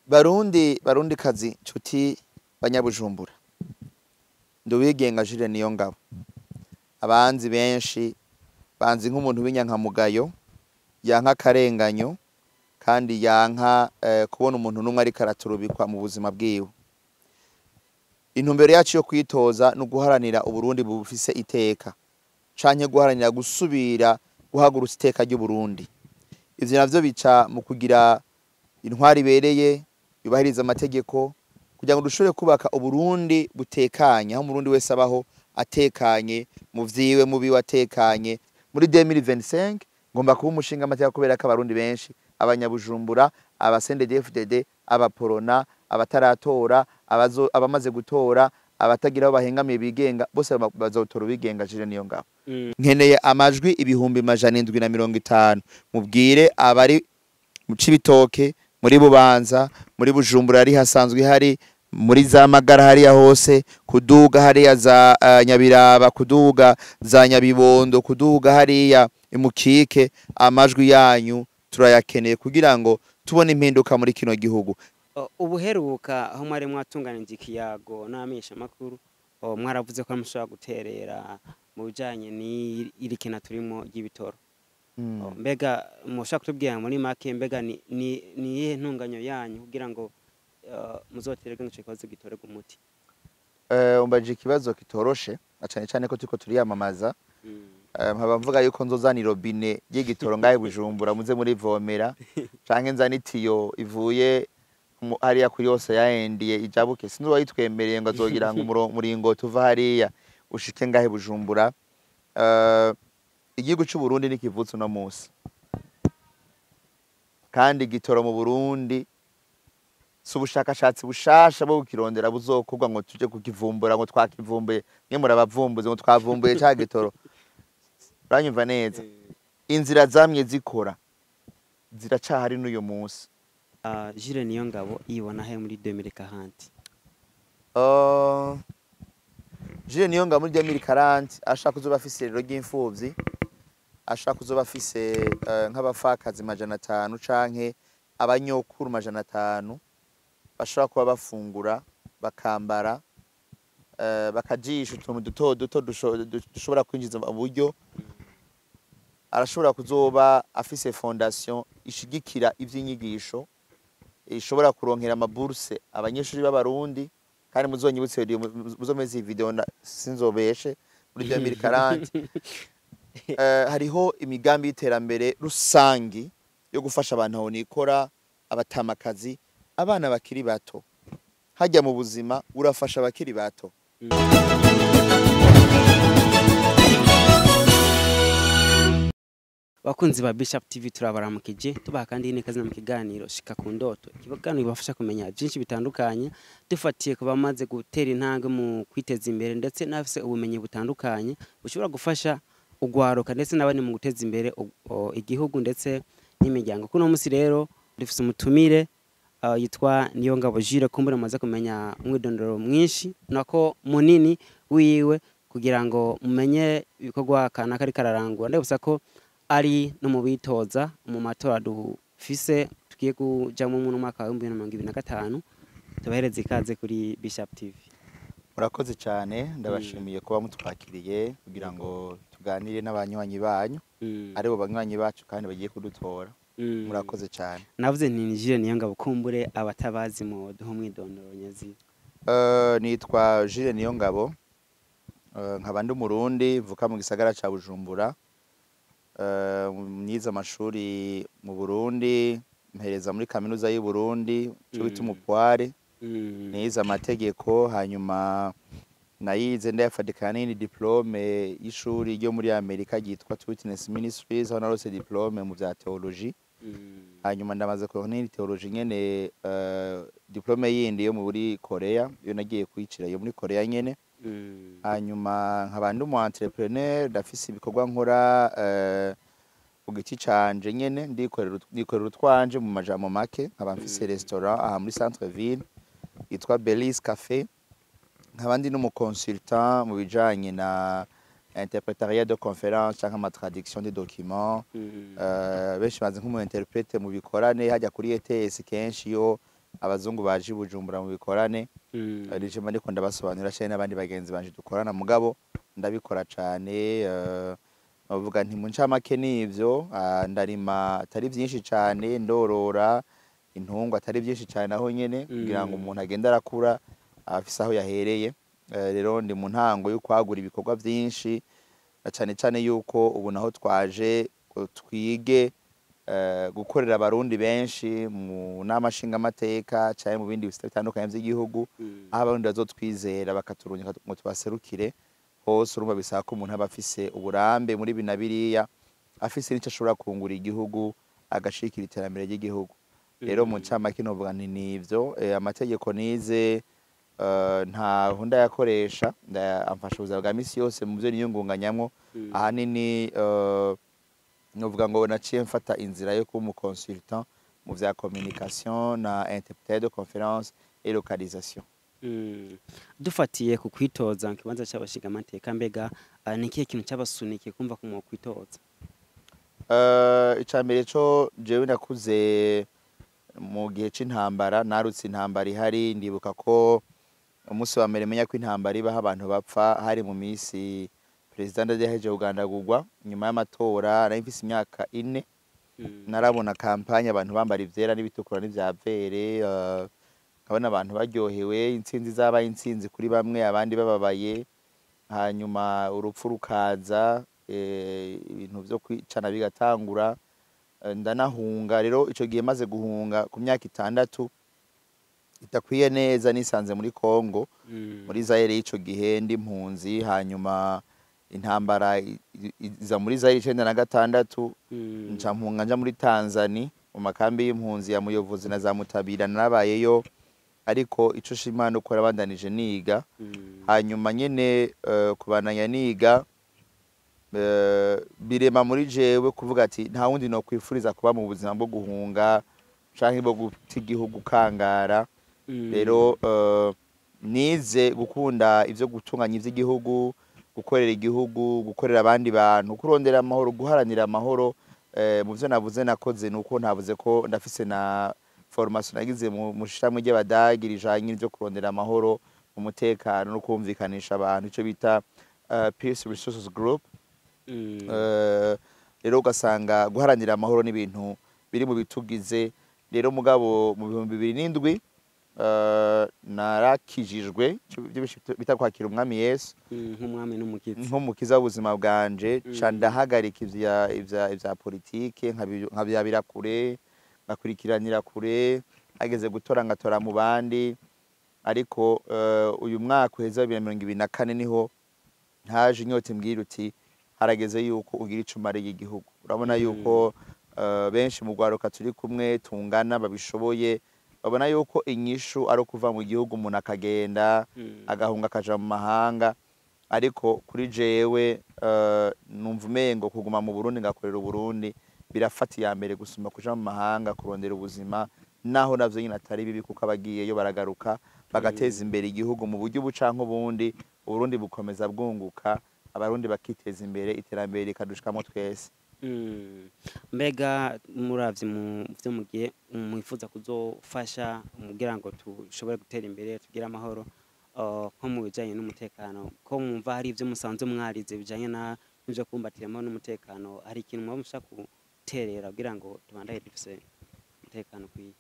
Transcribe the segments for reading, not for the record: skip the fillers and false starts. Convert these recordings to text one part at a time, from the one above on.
Barundi, barundi kazi, nshuti banyabujumbura, nduwigenga Jules Niyongabo. Abanzi benshi banzi nk'umuntu w'inyankamugayo, yanka akarenganyo kandi yanka kubona umuntu n'umwe ariko araturubikwa mu buzima bwiwe. Intumbero yacu yo kwitoza ni uguharanira Uburundi bufise iteka, canke guharanira gusubira guhagurutsa iteka ry'Uburundi. Ivyo navyo bica mu kugira intwari ibereye yubahiriza amategeko, kugira ngo dushobore kubaka Uburundi butekanye, aho Umurundi wese abaho atekanye mu vyiwe, mu biwe atekanye. Muri 2025 ngomba kuba umushinga amateka, kubera ko Abarundi benshi, abanyabujumbura, aba CNDD-FDD, abaporona, abataratora, abamaze gutora, abatagira aho bahengamiye bigenga, bose bazotora ubigenga Jules Niyongabo. Nkeneye amajwi 750,000. Mubwire abari mu Cibitoke, muri Bubanza, muri Bujumbura ari hasanzwe hari, muri za Magara hariya hose, kuduga hariya za Nyabiraba, kuduga za Nyabibondo, kuduga hariya imukike, amajwi yanyu turayakeneye kugira ngo tubone impinduka muri kino gihugu. Ubuheruka aho mwari mwatunganije ikiyago n'abamenyeshamakuru, mwaravuze ko mushobora guterera mu bijanye n'iri kena turimo ry'ibitoro. Mbega mushobora kutubwira muri make, mbega ni iyihe ntunganyo yanyu kugira ngo muzotererwe ngo ico kibazo gitorerwe umuti? Umbajije ikibazo kitoroshe, na cane cane ko turiko turiyamamaza. Nkaba mvuga yuko nzozana irobine ry'igitoro ngahe Bujumbura, muze murivomera, canke nzana itiyo ivuye hariya kuri yose yahendiye ijabuke. Sinzi uwayitwemereye ngo azogira ngo umuringoti uva hariya ushike ngahe Bujumbura. Igihugu c'u Burundi ntikivutse uno musi, kandi igitoro mu Burundi si ubushakashatsi bushasha bwo kukirondera buzokorwa ngo tuje kukivumbura, ngo twakivumbuye, mwe murabavumbuze ngo twavumbuye ca gitoro. Uranyumva neza? Inzira zamye zikora ziracahari n'uyu munsi. Jules Niyongabo yibona he muri 2040? Jules Niyongabo muri 2040 ashaka kuzoba afise irero ry'imfuvyi, ashaka kuzoba afise nk'abapfakazi 500 canke abanyokuru 500 bashobora kuba bafungura, bakambara, bakajisha utuntu duto duto dushobora kwinjiza uburyo. Arashobora kuzoba afise fondation ishigikira ivy'inyigisho, ishobora kuronkera amaburse abanyeshuri b'Abarundi. Kandi muzonyibutse muzomeze iyi video, sinzobeshe muri 2040. Hariho imigambi y'iterambere rusangi yo gufasha abantu aho nikora, abatamakazi, abana bakiri bato. Hajya mu buzima urafasha abakiri bato. Bakunzi ba Bishop TV, turabaramukije, tubaha kandi n'ikaze mu kiganiro Shika ku Ndoto, ikiganiro bibafasha kumenya byinshi bitandukanye dufatiye ku bamaze gutera intambwe mu kwiteza imbere, ndetse n'abafise ubumenyi butandukanye bushobora gufasha ugwaruka ndetse n'abandi mu guteza imbere igihugu ndetse n'imiryango. Kuno munsi rero dufise umutumire yitwa Niyongabo Jules. Kumbura mumaze kumenya umwidondoro mwinshi nako munini wiwe kugira ngo mumenye ibikorwa kanaka ariko ararangura. Ndabutsa ko ari no mu bitoza mu matora dufise tugiye kujamwo mu mwaka wa 2025. Tubahereze ikaze kuri Bishop TV. Murakoze cyane, ndabashimiye kuba mutwakiriye kugira ngo tuganire n'abanywanyi banyu, aribo banywanyi bacu kandi bagiye kudutora. Murakoze cyane. Navuze nti ni Jules Niyongabo, kumbure abatabazi mu duha umwidondoro nyazi. Nitwa Jules Niyongabo, nkaba ndi Umurundi mvuka mu gisagara ca Bujumbura. Nize amashuri mu Burundi, mpereza muri kaminuza y'u Burundi, ico bita umupware. Nize amategeko, hanyuma nayize ndayafadikana n'iyindi diplome y'ishuri ryo muri Amerika ryitwa Witness Ministries, aho narose diplome mu vya theologie. Hanyuma ndamaze kuronka n'iyindi theologie nyene, diplome yindi yo muri Korea, iyo nagiye kwicira yo muri Korea nyene. Hanyuma nkaba ndi umu entrepreneur, ndafise ibikorwa nkora ku giti canje nyene, ndikorera utwanje mu majambo make. Nkaba mfise restaurant aha muri centre ville yitwa Belize Cafe, nkaba ndi n'umu consultant mu bijanye na interprétariat de conférence canke ama traduction de documents. Benshi bazi nk'umu interprète mu bikorane hajya kuri ETS kenshi iyo Abazungu baje i Bujumbura mu bikorane, nije mba ndiko ndabasobanurira canke n'abandi bagenzi banje dukorana, mugabo ndabikora cane. Bavuga nti mu ncamake nivyo, ndarima atari vyinshi cane, ndorora intungwa atari vyinshi cane aho nyene, kugira ngo umuntu agende arakura afise aho yahereye. Rero ndi mu ntango yo kwagura ibikorwa vyinshi, na cane cane yuko ubu naho twaje ngo twige gukorera Abarundi benshi mu nama nshingamateka canke mu bindi bisata bitandukanye vy'igihugu, aho Abarundi bazotwizera bakaturungika ngo tubaserukire hose. Urumva bisaba ko umuntu aba afise uburambe muri ibi na biriya, afise n'ico ashobora kungura igihugu, agashikira iterambere ry'igihugu. Rero mu ncamake novuga nti nivyo. Amategeko nize ntaho ndayakoresha, amfasha ubuzima bwa misi yose mu vyo niyungunganyamwo. Ahanini novuga ngo naciye mfata inzira yo kuba umu consultant mu vya communication na interpréteur de conférence et localisation. Dufatiye ku kwitoza mu kibanza c'abashingamateka, mbega ni ikihe kintu cabasunikiye kumva ko mwokwitoza? Ica mbere co, jewe nakuze mu gihe c'intambara, narutse intambara ihari. Ndibuka ko umunsi wa mbere menya ko intambara ibaho, abantu bapfa, hari mu misi perezida Ndadaye yahejeje kugandagurwa nyuma y'amatora. Nari mfise imyaka 4. Narabona campagne, abantu bambara ivyera n'ibitukura n'ivya vert, nkabona abantu baryohewe, intsinzi zabaye intsinzi kuri bamwe, abandi bababaye. Hanyuma urupfu rukaza, ibintu vyo kwicana bigatangura. Ndanahunga rero ico gihe. Maze guhunga ku myaka 6 idakwiye neza, nisanze muri Congo, muri Zaire y'ico gihe, ndi impunzi. Hanyuma intambara iza muri Zaire 96, nca mpunga nja muri Tanzania mu makambi y'impunzi ya Muyovozi na za Mutabira. Narabayeyo, ariko ico shima nuko nabandanije niga. Hanyuma nyene kubandanya niga birema muri jewe kuvuga ati nta wundi no kwifuriza kuba mu buzima bwo guhunga canke bwo guta igihugu kangara. Rero nize gukunda ivyo gutunganya ivy'igihugu, gukorera igihugu, gukorera abandi bantu, kurondera amahoro, guharanira amahoro. Mu vyo navuze nakoze, nuko ntavuze ko ndafise na formation nagize mu shirahamwe ry'Abadagi rijanye n'ivyo kurondera amahoro, umutekano no kumvikanisha abantu, ico bita Peace Resources Group. Rero ugasanga guharanira amahoro n'ibintu biri mu bitugize. Rero mugabo mu 2007 narakijijwe, ibyo bita kwakira Umwami Yesu nk'umwami n'umukiza, nk'umukiza w'ubuzima bwanje. Ca ndahagarika ivya politike, nkabyabira kure, ngakurikiranira kure, hageze gutora ngatora mu bandi. Ariko uyu mwaka uheze wa 2024 niho haje inyota imbwira uti harageze yuko ugira ico umariye igihugu. Urabona yuko benshi mu rwaruka turi kumwe tungana babishoboye babona yuko inyishu ari ukuva mu gihugu, umuntu akagenda, agahunga akaja mu mahanga. Ariko kuri jewe numva umengo kuguma mu Burundi ngakorera Uburundi birafata iya mbere gusumba kuja mu mahanga kurondera ubuzima, naho navyo nyine atari bibi, kuko abagiyeyo baragaruka bagateza imbere igihugu mu buryo ubu canke ubundi. Uburundi bukomeza bwunguka, Abarundi bakiteza imbere, iterambere rikadushikamwo twese. Mbega muravye mu vyo mugiye mwifuza kuzofasha mugira ngo dushobore gutera imbere, tugire amahoro, nko mu bijanye n'umutekano, ko mwumva hari ivyo musanzwe mwarize bijanye na n'ivyo kumbatira amahoro n'umutekano, hari ikintu muba mushaka guterera kugira ngo tubandanye dufise umutekano ukwiye?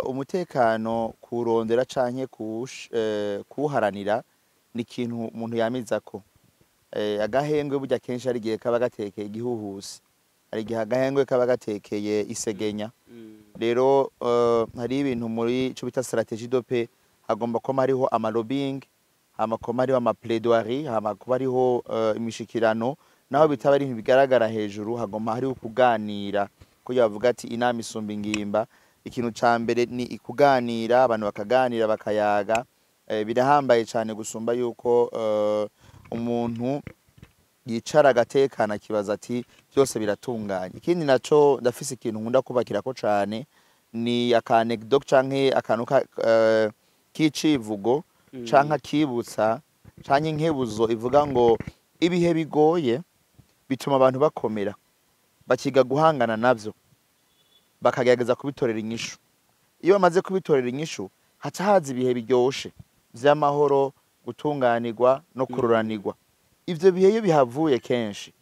Umutekano kuwurondera canke kuwuharanira ni ikintu umuntu yamizako. Agahengwe burya kenshi hari igihe kaba gatekeye igihuhusi, hari igihe agahengwe kaba gatekeye isegenya. Rero hari ibintu muri ico bita stratégie de paix, hagomba kuba hariho ama lobbying, hama kuba hariho ama plaidoirie, hama kuba hariho imishikirano, naho bitaba ari ibintu bigaragara hejuru, hagomba hariho kuganira. Kugira bavuga ati inama isumba ingimba. Ikintu ca mbere ni ikuganira, abantu bakaganira, bakayaga. Birahambaye cane gusumba yuko umuntu yicara agatekana akibaza ati byose biratunganye. Ikindi naco, ndafise ikintu nkunda kubakirako cane, ni aka anecdote canke akantu k'icivugo canke akibutsa canke inkebuzo ivuga ngo ibihe bigoye bituma abantu bakomera, bakiga guhangana navyo, bakagerageza kubitorera inyishu. Iyo bamaze kubitorera inyishu, haca haza ibihe biryoshe vy'amahoro, gutunganirwa no kururanirwa. Ivyo bihe iyo bihavuye, kenshi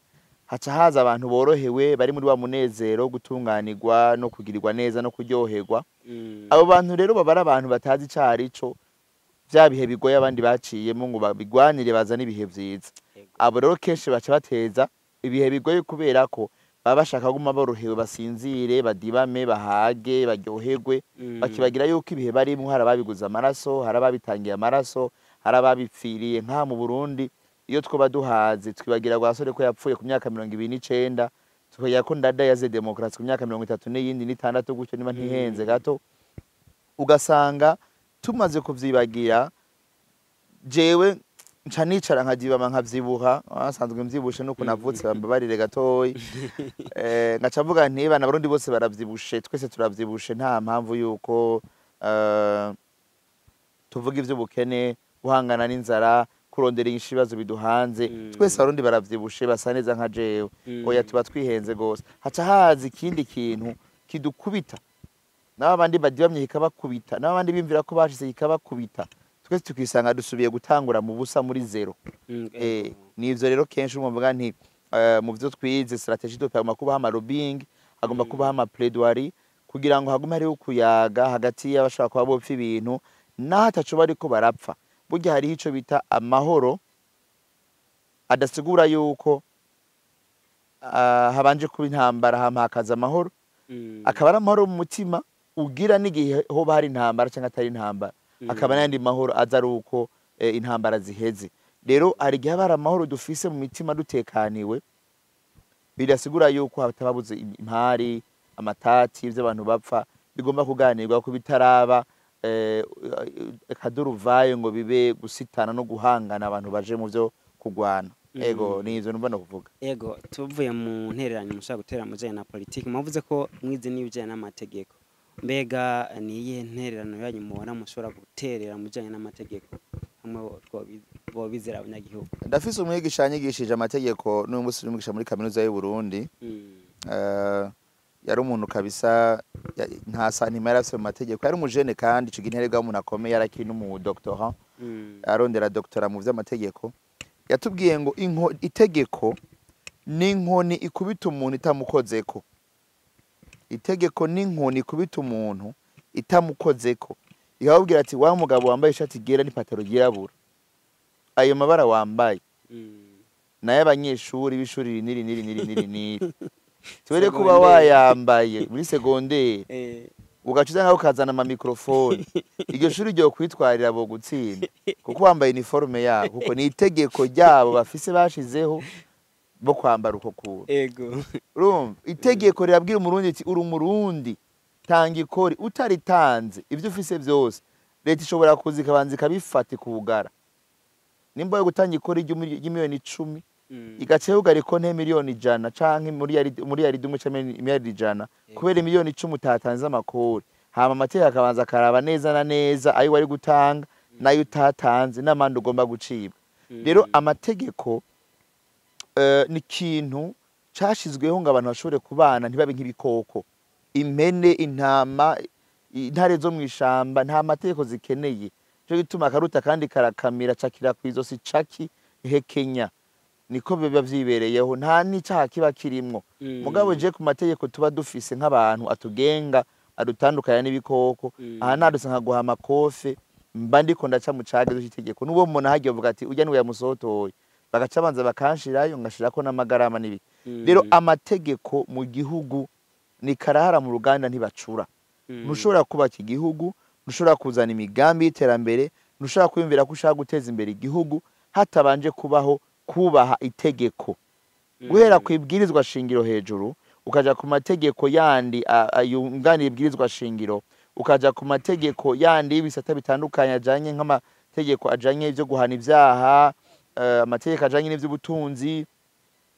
haca haza abantu borohewe, bari muri wa munezero wo gutunganirwa no kugirirwa neza no kuryoherwa. Abo bantu rero baba ari abantu batazi ico arico vya bihe bigoye abandi baciyemo ngo babigwanire bazane ibihe vyiza. Abo rero kenshi baca bateza ibihe bigoye, kubera ko baba bashaka kuguma borohewe, basinzire, badibame, bahage, baryoherwe, bakibagira yuko ibihe barimwo hari ababiguze amaraso, hari ababitangiye amaraso, hari ababipfiriye. Nka mu Burundi, iyo twoba duhaze, twibagira Rwagasore ko yapfuye ku myaka 29, tukagira ko Ndadaye yazize demokarasi ku myaka 30 n'iyindi n'itandatu gutyo, niba ntihenze gato. Ugasanga tumaze kuvyibagira. Jewe nca nicara nkadibama, nkavyibuha, asanzwe mvyibushe nuko navutse, bambabarire gatoyi. Ngaca mvuga nti bana Barundi bose baravyibushe, twese turavyibushe, nta mpamvu yuko tuvuga ivy'ubukene, guhangana n'inzara, kurondera inyishu ibibazo biduhanze. Twese Abarundi baravyibushe, basa neza nka jewe. Oya, tuba twihenze gose. Haca haza ikindi kintu kidukubita, n'abo bandi badibamye kikabakubita, n'abo bandi bimvira ko bashize kikabakubita, twese tukisanga dusubiye gutangura mu busa, muri zéro. Nivyo rero kenshi mvuga nti mu vyo twize, stratégie de hagomba kubaho ama lobbying, hagomba kubaho ama plaidoirie, kugira ngo hagume hariho kuyaga hagati y'abashaka kuba bopfa ibintu naho ataco bariko barapfa. Burya hariho ico bita amahoro adasigura yuko habanje kuba intambara hama hakaza amahoro, akaba ari amahoro mu mutima ugira n'igihe hoba hari intambara cyangwa atari intambara, hakaba n'ayandi mahoro aza ari uko intambara ziheze. Rero hari igihe haba hari amahoro dufise mu mitima, dutekaniwe, bidasigura yuko hatababuze impari, amatati, ivyo abantu bapfa bigomba kuganirwa ko bitaraba kaduruvayo ngo bibe gusitana no guhangana, abantu baje mu vyo kugwana. Ego, ni ivyo numva no kuvuga. Ego, tuvuye mu ntererano mushaka gutera mu bijanye na politiki, mwavuze ko mwize n'ibijanye n'amategeko. Mbega ni iyihe ntererano yanyu mubona mushobora guterera mu bijanye n'amategeko hamwe bobizera abanyagihugu? Ndafise umwigisha yanyigishije amategeko, n'uyu munsi umwigisha muri kaminuza y'u Burundi. Yari umuntu kabisa nta santima yari afise mu mategeko, yari umujene, kandi ico gihe nterega umuntu akomeye, yarakiri n'umu doctorant, arondera doctorat mu vy'amategeko. Yatubwiye ngo itegeko ni inkoni ikubita umuntu itamukozeko. Itegeko ni inkoni ikubita umuntu itamukozeko, ikababwira ati: "Wa mugabo wambaye ishati ryera n'ipataro ryirabura, ayo mabara wambaye nayo abanyeshuri b'ishuri iri n'iri n'iri n'iri n'iri n'iri tubere kuba Segonderi. wayambaye muri segonderi, ugaca uza nkaho ukazana amamikorofone, iryo shuri ryo kwitwarira bo gutsinda kuko wambaye uniforme yabo, kuko ni itegeko ryabo bafise bashizeho bo kwambara uko kuntu." Urumva, itegeko rirabwira Umurundi ati: "Uri Umurundi, tanga ikori. Utaritanze, ibyo ufise byose leta ishobora kuza ikabanza ikabifata ikugara." Nimba yo gutanga ikori ry'imiliyoni 10, igaca yugara ikonti 100 miliyoni canke 1 miliyari canke 100 miliyari kubera 10 miliyoni utatanze amakori. Hama amategeko akabanza akaraba neza na neza ayo wari gutanga n'ayo utatanze n'amande ugomba gucibwa. Rero amategeko ni ikintu cashizweho ngo abantu bashobore kubana, ntibabe nk'ibikoko. Impene, intama, intare zo mw'ishamba nta mategeko zikeneye. Nico gituma akaruta kandi karakamira, cakira kw'izosi, caki hekenya, niko biba vyibereyeho, nta n'icaha kiba kirimwo. Mugabo je ku mategeko tuba dufise nk'abantu atugenga, adutandukanya n'ibikoko, aha nadutse nkaguha amakofe, mba ndiko ndaca mu cagezo c'itegeko. N'uwo mubona hagiye uvuga ati: "Urya niwe yamusotoye", bagaca banza bakanshirayo, ngashirako n'amagarama n'ibiki. Rero amategeko mu gihugu ni karahara mu ruganda, ntibacura. Ntushobora kubaka igihugu, ntushobora kuzana imigambi y'iterambere, ntushobora kwiyumvira ko ushaka guteza imbere igihugu hatabanje kubaho kubaha itegeko, guhera ku ibwirizwa shingiro hejuru, ukaja ku mategeko yandi yunganira ibwirizwa shingiro, ukaja ku mategeko yandi y'ibisata bitandukanye ajanye, nk'amategeko ajanye ivyo guhana ivyaha, amategeko ajanye n'ivy'ubutunzi,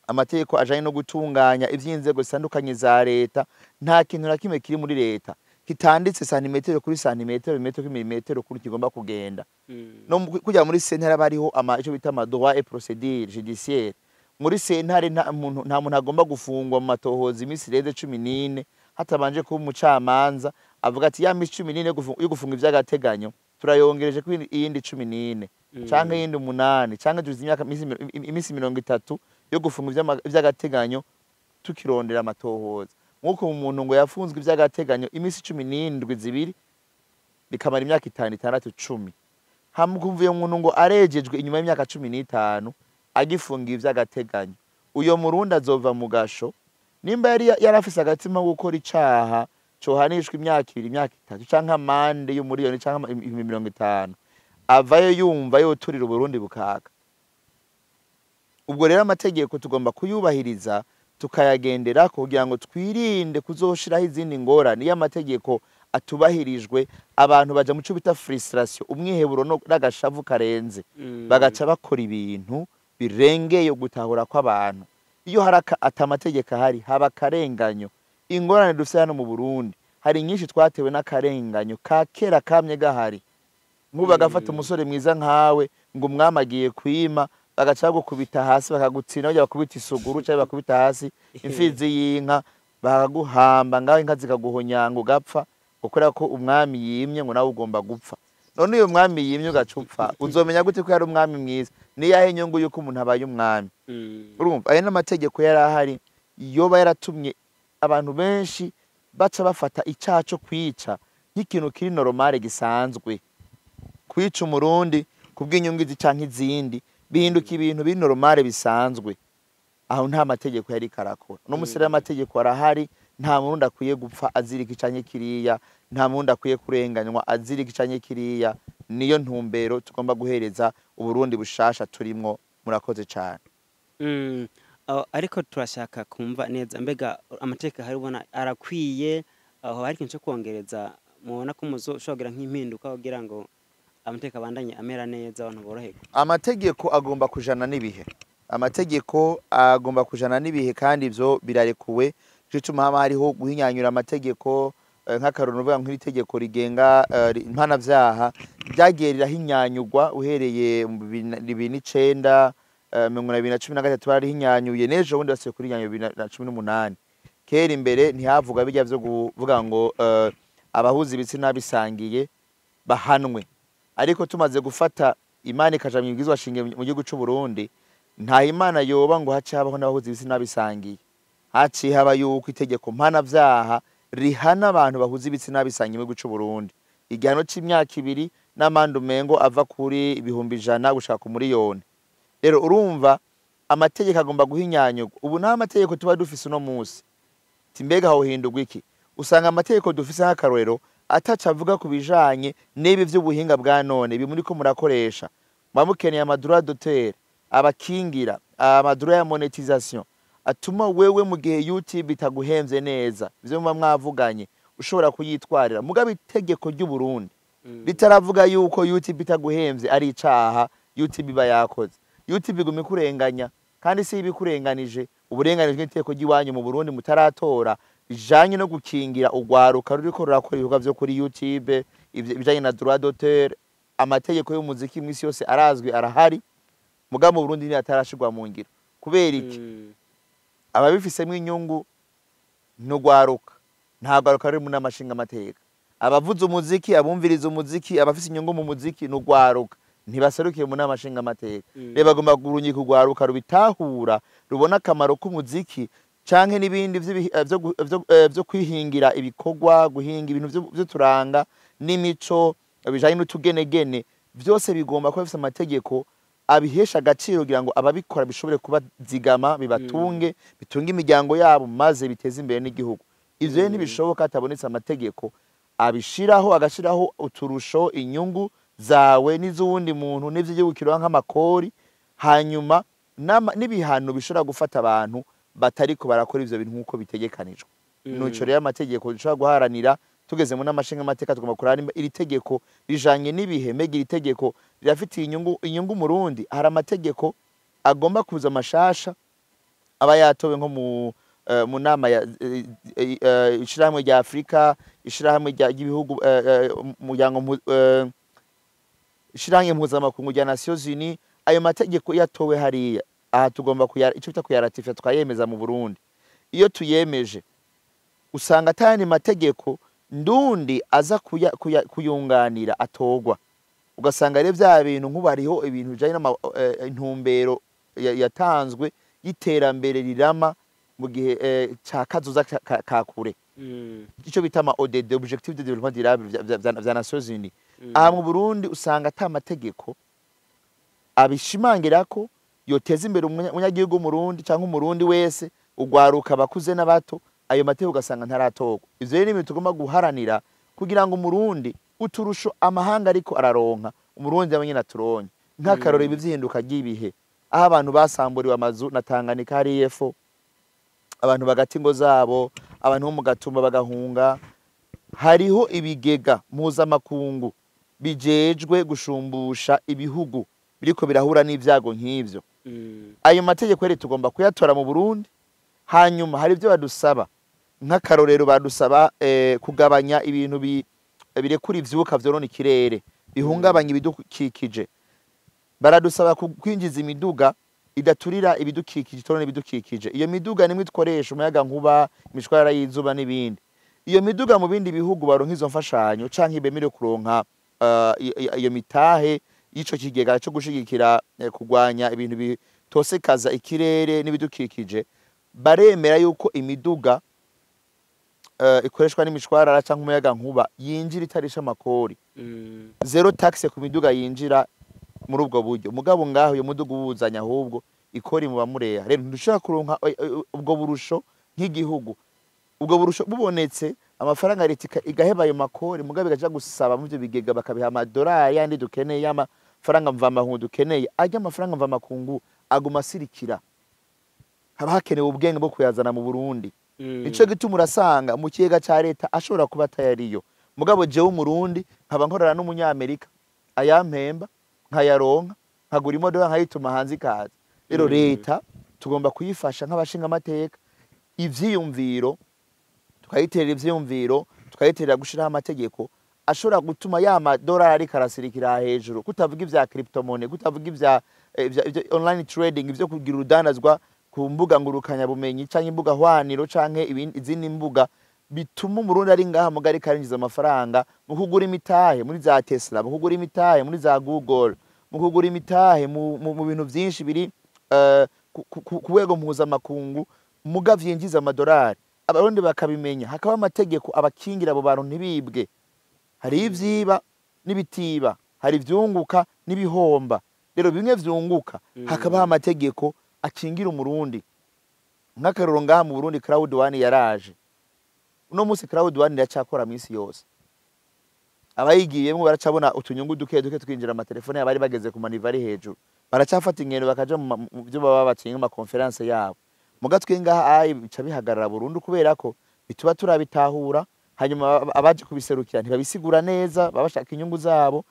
amategeko ajanye no gutunganya ivy'inzego zitandukanye za leta. Nta kintu na kimwe kiri muri leta kitanditse santimetero kuri santimetero, milimetero kuri milimetero kuri kigomba kugenda. No kujya muri sentare haba hariho ico bita ama droit et procédure judiciaire. Muri sentare nta muntu agomba gufungwa mu matohoza iminsi irenze 14 hatabanje kuba umucamanza. Avuga ati ya misi 14 yo gufunga ivy'agateganyo turayongereje ko iyindi 14 canke iyindi 8 canke tuzi imyaka imisi 30 yo gufunga ivy'agateganyo tukirondera amatohoza. Nk'uko umuntu ngo yafunzwe ivy'agateganyo imisi 17 zibiri bikamara imyaka 5 6 10, hama ukumva uyo muntu ngo arejejwe inyuma y'imyaka 15 agifungiye ivy'agateganyo, uyo murundi azova mu gasho nimba yari yarafise agatima ko gukora icaha cohanishwa imyaka 2 imyaka 3 canke amande y'umuriyoni canke 50,000, avayo yumva yoturira Uburundi bukaka. Ubwo rero amategeko tugomba kuyubahiriza tukayagendera kugira ngo twirinde kuzoshiraho izindi ngorane. Iyo amategeko atubahirijwe abantu baja mu cyo bita frustration, umwiheburo n'agashavu karenze, bagaca bakora ibintu birengeye gutahura kw'abantu. Iyo hari atamategeko ahari haba akarenganyo. Ingorane dufise hano mu Burundi hari nyinshi twatewe n'akarenganyo ka kera kamye gahari. Nk'ubu bagafata umusore mwiza nkawe ngo umwami agiye kwima, bagaca bagukubita hasi bakagutsinda, bajya bakubita isuguru cyangwa bakubita hasi imfizi y'inka bakaguhamba ngaho inka zikaguhonyanga ugapfa, kubera ko umwami yimye ngo nawe ugomba gupfa. None uyo mwami yimye ugacupfa, uzomenya gute ko yari umwami mwiza? Niyahe inyungu yuko umuntu abaye umwami? Urumva ayo n'amategeko yari ahari yoba yaratumye abantu benshi baca bafata icaha co kwica nk'ikintu kiri normale gisanzwe. Kwica umurundi kubw'inyungu izi canke izindi bihinduka ibintu biri normale bisanzwe. Aho nta mategeko yari karakora. No musere amategeko arahari, nta murundi akwiye gupfa azirika canke kiriya, nta murundi akwiye kurenganywa azirika canke kiriya. Niyo ntumbero tugomba guhereza Uburundi bushasha turimwo. Murakoze cane. Ariko turashaka kumva neza mbega amategeko hari ubona arakwiye, aho hari ikintu cyo kongereza mubona ko muzoshobora nk'impinduka kugira ngo amategeko abandanye amera neza abantu boroherwe? Amategeko agomba kujana n'ibihe. Amategeko agomba kujana n'ibihe kandi ivyo birarekuwe. Nico gituma hama hariho guhinyanyura amategeko, nk'akarorero uvuga nk'itegeko rigenga mpanavyaha ryagiye rirahinyanyurwa uhereye mu 2009, 2013 barihinyanyuye, n'ejo bundi basubiye kurihinyanyura 2018. Kera imbere ntihavuga bijya vyo kuvuga ngo abahuza ibitsina bisangiye bahanwe, ariko tumaze gufata Imana ikaja mu ibwirizwa shingiro mu gihugu c'u Burundi, nta Imana yoba ngo hace habaho n'abahuza ibitsina bisangiye. Haciye haba yuko itegeko mpanavyaha rihana abantu bahuza ibitsina bisangiye mu gihugu c'u Burundi, igihano c'imyaka 2 n'amande umengo ava kuri 100,000 gushika ku 1,000,000. Rero urumva amategeko agomba guhinyanyurwa. Ubu nta mategeko tuba dufise uno munsi. Ati mbega hohindurwa iki? Usanga amategeko dufise nk'akarorero ataca avuga ku bijanye n'ibi vy'ubuhinga bwa none ibi muriko murakoresha. Muba mukeneye amadroit d'auteur abakingira, amadroit ya monetisation atuma wewe mu gihe YouTube itaguhemvye neza ivyo muba mwavuganye ushobora kuyitwarira. Mugabo itegeko ry'u Burundi ritaravuga yuko YouTube itaguhemvye ari icaha YouTube iba yakoze. YouTube iguma ikurenganya, kandi si ibikurenganije, uburenganijwe n'itegeko ry'iwanyu mu Burundi mutaratora rijanye no gukingira urwaruka ruriko rurakora ibikorwa vyo kuri YouTube, ibijanye na droit d'auteur. Amategeko y'umuziki mw'isi yose arazwi arahari, mugabo mu Burundi niyo atarashirwa mu ngiro. Kubera iki? Ababifisemwo inyungu n'urwaruka, nta rwaruka ruri mu nama nshingamateka. Abavuza umuziki, abumviriza umuziki, abafise inyungu mu muziki n'urwaruka, ntibaserukiye mu nama nshingamateka. Rero bagomba kurunyika urwaruka rubitahura, rubona akamaro k'umuziki canke n'ibindi vyo kwihingira ibikorwa, guhinga ibintu vy'uturanga n'imico bijanye n'utugenegene, vyose bigomba kuba bifise amategeko abihesha agaciro kugira ngo ababikora bishobore kubazigama, bibatunge, bitunge imiryango yabo, maze biteze imbere n'igihugu. Ivyo rero ntibishoboka hatabonetse amategeko abishiraho, agashiraho uturusho, inyungu zawe n'iz'uwundi muntu n'ivy'igihugu kironka nk'amakori, hanyuma n'ibihano bishobora gufata abantu batariko barakora ivyo bintu nk'uko bitegekanijwe. Nuco rero amategeko dushobora guharanira tugeze mu nama nshingamateka, tugomba kuraba nimba iri tegeko rijanye n'ibihe, mbega iri tegeko rirafitiye inyungu Murundi. Hari amategeko agomba kuza mashasha aba yatowe nko mu nama ya ishirahamwe rya Afrika, ishirahamwe ry'ibihugu, umuryango ishirahamwe mpuzamakungu rya Nations Unies. Ayo mategeko yatowe hariya, aha tugomba ico bita kuyaratifia tukayemeza mu Burundi. Iyo tuyemeje usanga atayandi mategeko Ndundi aza kuyunganira atogwa. Ugasanga rero vya bintu nk'ubu hariho ibintu bijanye intumbero yatanzwe y'iterambere rirama mu gihe ca kazoza ka kure, ico bita ama ODD, Objectif de Développement Durable, vya Nations Unies. Aha mu Burundi usanga ata mategeko abishimangira ko yoteza imbere umunyagihugu w'Umurundi canke Umurundi wese, ugwaruka, abakuze n'abato. Ayo mategeko ugasanga ntaratorwa. Ivyo rero ni ibintu tugomba guharanira kugira ngo Umurundi uturusho amahanga ariko araronka, Umurundi nawe nyene aturonke. Nk'akarorero, ibi vy'ihinduka ry'ibihe, aho abantu basamburiwe amazu na Tanganyika hariya epfo, abantu bagata ingo zabo, abantu bo mu Gatumba bagahunga, hariho ibigega mpuzamakungu bijejwe gushumbusha ibihugu biriko birahura n'ivyago nk'ivyo. Ayo mategeko rero tugomba kuyatora mu Burundi. Hanyuma hari ibyo badusaba, nk'akarorero badusaba kugabanya ibintu birekura ivyuka vyonona ikirere, bihungabanya ibidukikije. Baradusaba kwinjiza imiduga idaturira ibidukikije, itonona ibidukikije. Iyo miduga nimwe ikoresha umuyaga nkuba, imishwarara y'izuba n'ibindi. Iyo miduga mu bindi bihugu baronka izo mfashanyo canke bemerewe kuronka iyo mitahe y'ico kigega co gushigikira kurwanya ibintu bitosekaza ikirere n'ibidukikije, baremera yuko imiduga ikoreshwa n'imishwarara canke umuyaga nkuba yinjira itarisha amakori, zéro taxe ku miduga yinjira muri ubwo buryo. Mugabo ngaho iyo muduga uwuzanye, ahubwo ikori muba mureha. Rero ntidushobora kuronka ubwo burusho nk'igihugu. Ubwo burusho bubonetse, amafaranga leta igaheba ayo makori, mugabo igaja gusaba mu ivyo bigega, bakabiha amadolari yandi dukeneye, y'amafaranga mvamakungu dukeneye. Arya amafaranga mvamakungu aguma asirikira, haba hakenewe ubwenge bwo kuyazana mu Burundi. Nico gituma urasanga mu kigega ca leta ashobora kuba atayariyo, mugabo jewe Umurundi nkaba nkorana n'Umunyamerika ayampemba, nkayaronka, nkagura imodoka, nkayituma hanze ikaza. Rero leta tugomba kuyifasha nk'abashinga amateka ivyiyumviro, tukayiterera ivyiyumviro, tukayiterera gushiraho amategeko ashobora gutuma ya madolari ariko arasirikira hejuru, kutavuga ivya cryptomonnaie, kutavuga ivya online trading, ivyo kugira urudandazwa ku mbuga ngurukanya bumenyi canke imbuga hwaniro canke izindi mbuga, bituma Umurundi ari ngaha mugari ariko arinjiza amafaranga mu kugura imitahe muri za Tesla, mu kugura imitahe muri za Google, mu kugura imitahe mu bintu vyinshi biri ku rwego mpuzamakungu muga vyinjiza amadolari. Abarundi bakabimenya, hakaba amategeko abakingira abo bantu ntibibwe. Hari ivyiba n'ibitiba, hari ivyunguka n'ibihomba. Rero bimwe vyunguka, hakabaho amategeko akingira Umurundi. Nk'akarorero, ngaha mu Burundi Crowd One yaraje. Uno munsi Crowd One iracakora minsi yose, abayigiyemwo baracabona utunyungu duke duke twinjira amatelefone. Abari bageze ku ma niveau ari hejuru baracafata ingendo bakaja mu byo baba bacinye mu ma conférences yabo. Muga twe ngaha ayi bica bihagarara burundu, kubera ko bituba turabitahura, hanyuma abaje kubiserukira ntibabisigura neza, baba bashaka inyungu zabo.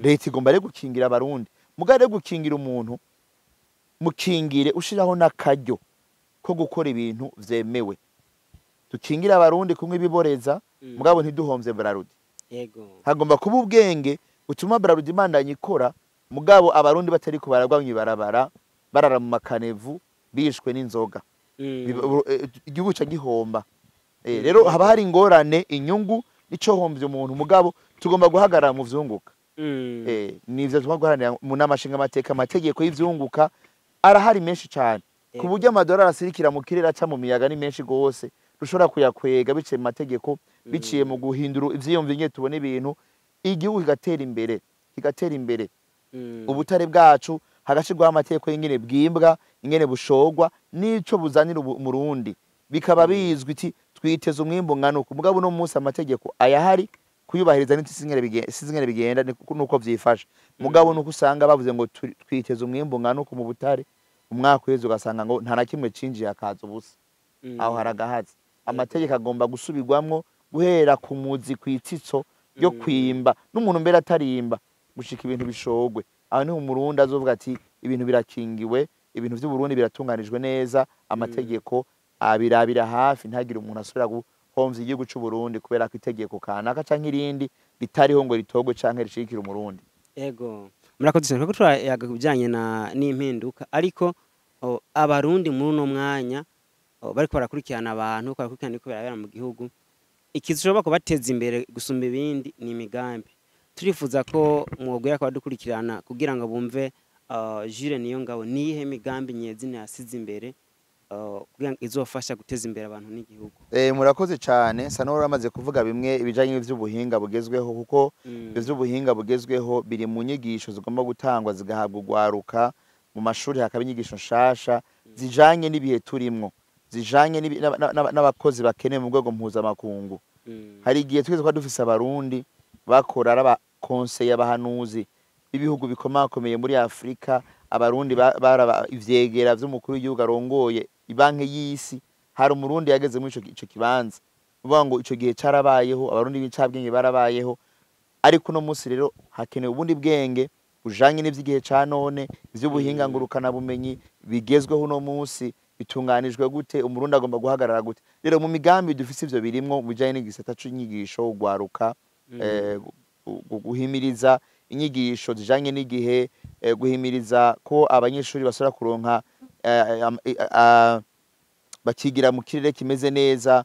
Leta igomba rero gukingira Abarundi. Muga rero gukingira umuntu, mukingire ushiraho n'akaryo ko gukora ibintu vyemewe. Dukingire Abarundi kumwe ibiboreza, mugabo ntiduhomvye Brarudi. Hagomba kuba ubwenge butuma Brarudi imandanya ikora, mugabo Abarundi batari ko baragwa mw'ibarabara, barara mu makanevu, bishwe n'inzoga. Igihugu ca gihomba. Rero haba hari ingorane, inyungu nico homvye umuntu, mugabo tugomba guhagarara mu vyunguka. Nivyo tugomba guharanira mu nama nshingamateka. Amategeko y'ivyunguka arahari menshi cane, ku buryo amadolari asirikira mu kirere, aca mu miyaga, ni menshi gose, dushobora kuyakwega biciye mu mategeko, biciye mu guhindura ivyiyumviro ingene tubona ibintu, igihugu kigatera imbere, kigatera imbere. Ubutare bwacu hagashirwaho amategeko y'ingene bwimbwa, ingene bushorwa, n'ico buzanira Umurundi, bikaba bizwi iti twiteze umwimbu ungana uku. Mugabo uno munsi amategeko ayahari, kuyubahiriza sinzi ingene bigenda, nuko vyifashe. Mugabo nuko usanga bavuze ngo twiteze umwimbu ungana uku mu butare, umwaka uheze ugasanga ngo nta na kimwe cinjiye, hakaza ubusa. Aho haragahaze. Amategeko agomba gusubirwamwo guhera ku muzi, kw'itsitso ryo kwimba, n'umuntu mbere atarimba gushika ibintu bishogwe. Aho niho Umurundi azovuga ati ibintu birakingiwe, ibintu vy'Uburundi biratunganijwe neza, amategeko abirabira hafi, ntagire umuntu asubira guhomvya igihugu c'Uburundi kubera ko itegeko kanaka canke irindi ritariho ngo ritogwe canke rishigikire Umurundi. Ego, murakoze cyane. Kuko turayaga ku bijyanye na n'impinduka, ariko Abarundi muri uno mwanya bariko barakurikirana abantu, bariko barakurikirana ibiriko birabera mu gihugu. Ikishobora kubateza imbere gusumba ibindi ni imigambi. Turifuza ko mwogwira kubadukurikirana kugira ngo bumve Jules Niyongabo niyihe migambi nyezina yasize imbere kugira ngo izofasha guteza imbere abantu n'igihugu. Murakoze cyane. Sa n'uwaramaze kuvuga bimwe ibijanye n'ivy'ubuhinga bugezweho, kuko ivy'ubuhinga bugezweho biri mu nyigisho zigomba gutangwa zigahabwa ugwaruka mu mashuri, hakaba inyigisho nshasha zijanye n'ibihe turimwo, zijanye n'abakozi bakenewe mu rwego mpuzamakungu. Hari igihe twese twari dufise Abarundi bakora ari abakonseye, abahanuzi b'ibihugu bikomakomeye muri Afurika. Abarundi baraba ivyegera vy'umukuru w'igihugu arongoye ibanki y'isi. Hari Umurundi yageze muri ico kibanza. Uvuga ngo ico gihe carabayeho, Abarundi b'incabwenge barabayeho, ariko uno munsi rero hakenewe ubundi bwenge bujanye n'ivy'igihe ca none, ivy'ubuhinga ngurukana bumenyi bigezweho uno munsi bitunganijwe gute, Umurundi agomba guhagarara gute. Rero mu migambi dufise ivyo birimwo mu bijanye n'igisata c'inyigisho, ugwaruka, guhimiriza inyigisho zijanye n'igihe, guhimiriza ko abanyeshuri basubira kuronka bakigira mu kirere kimeze neza,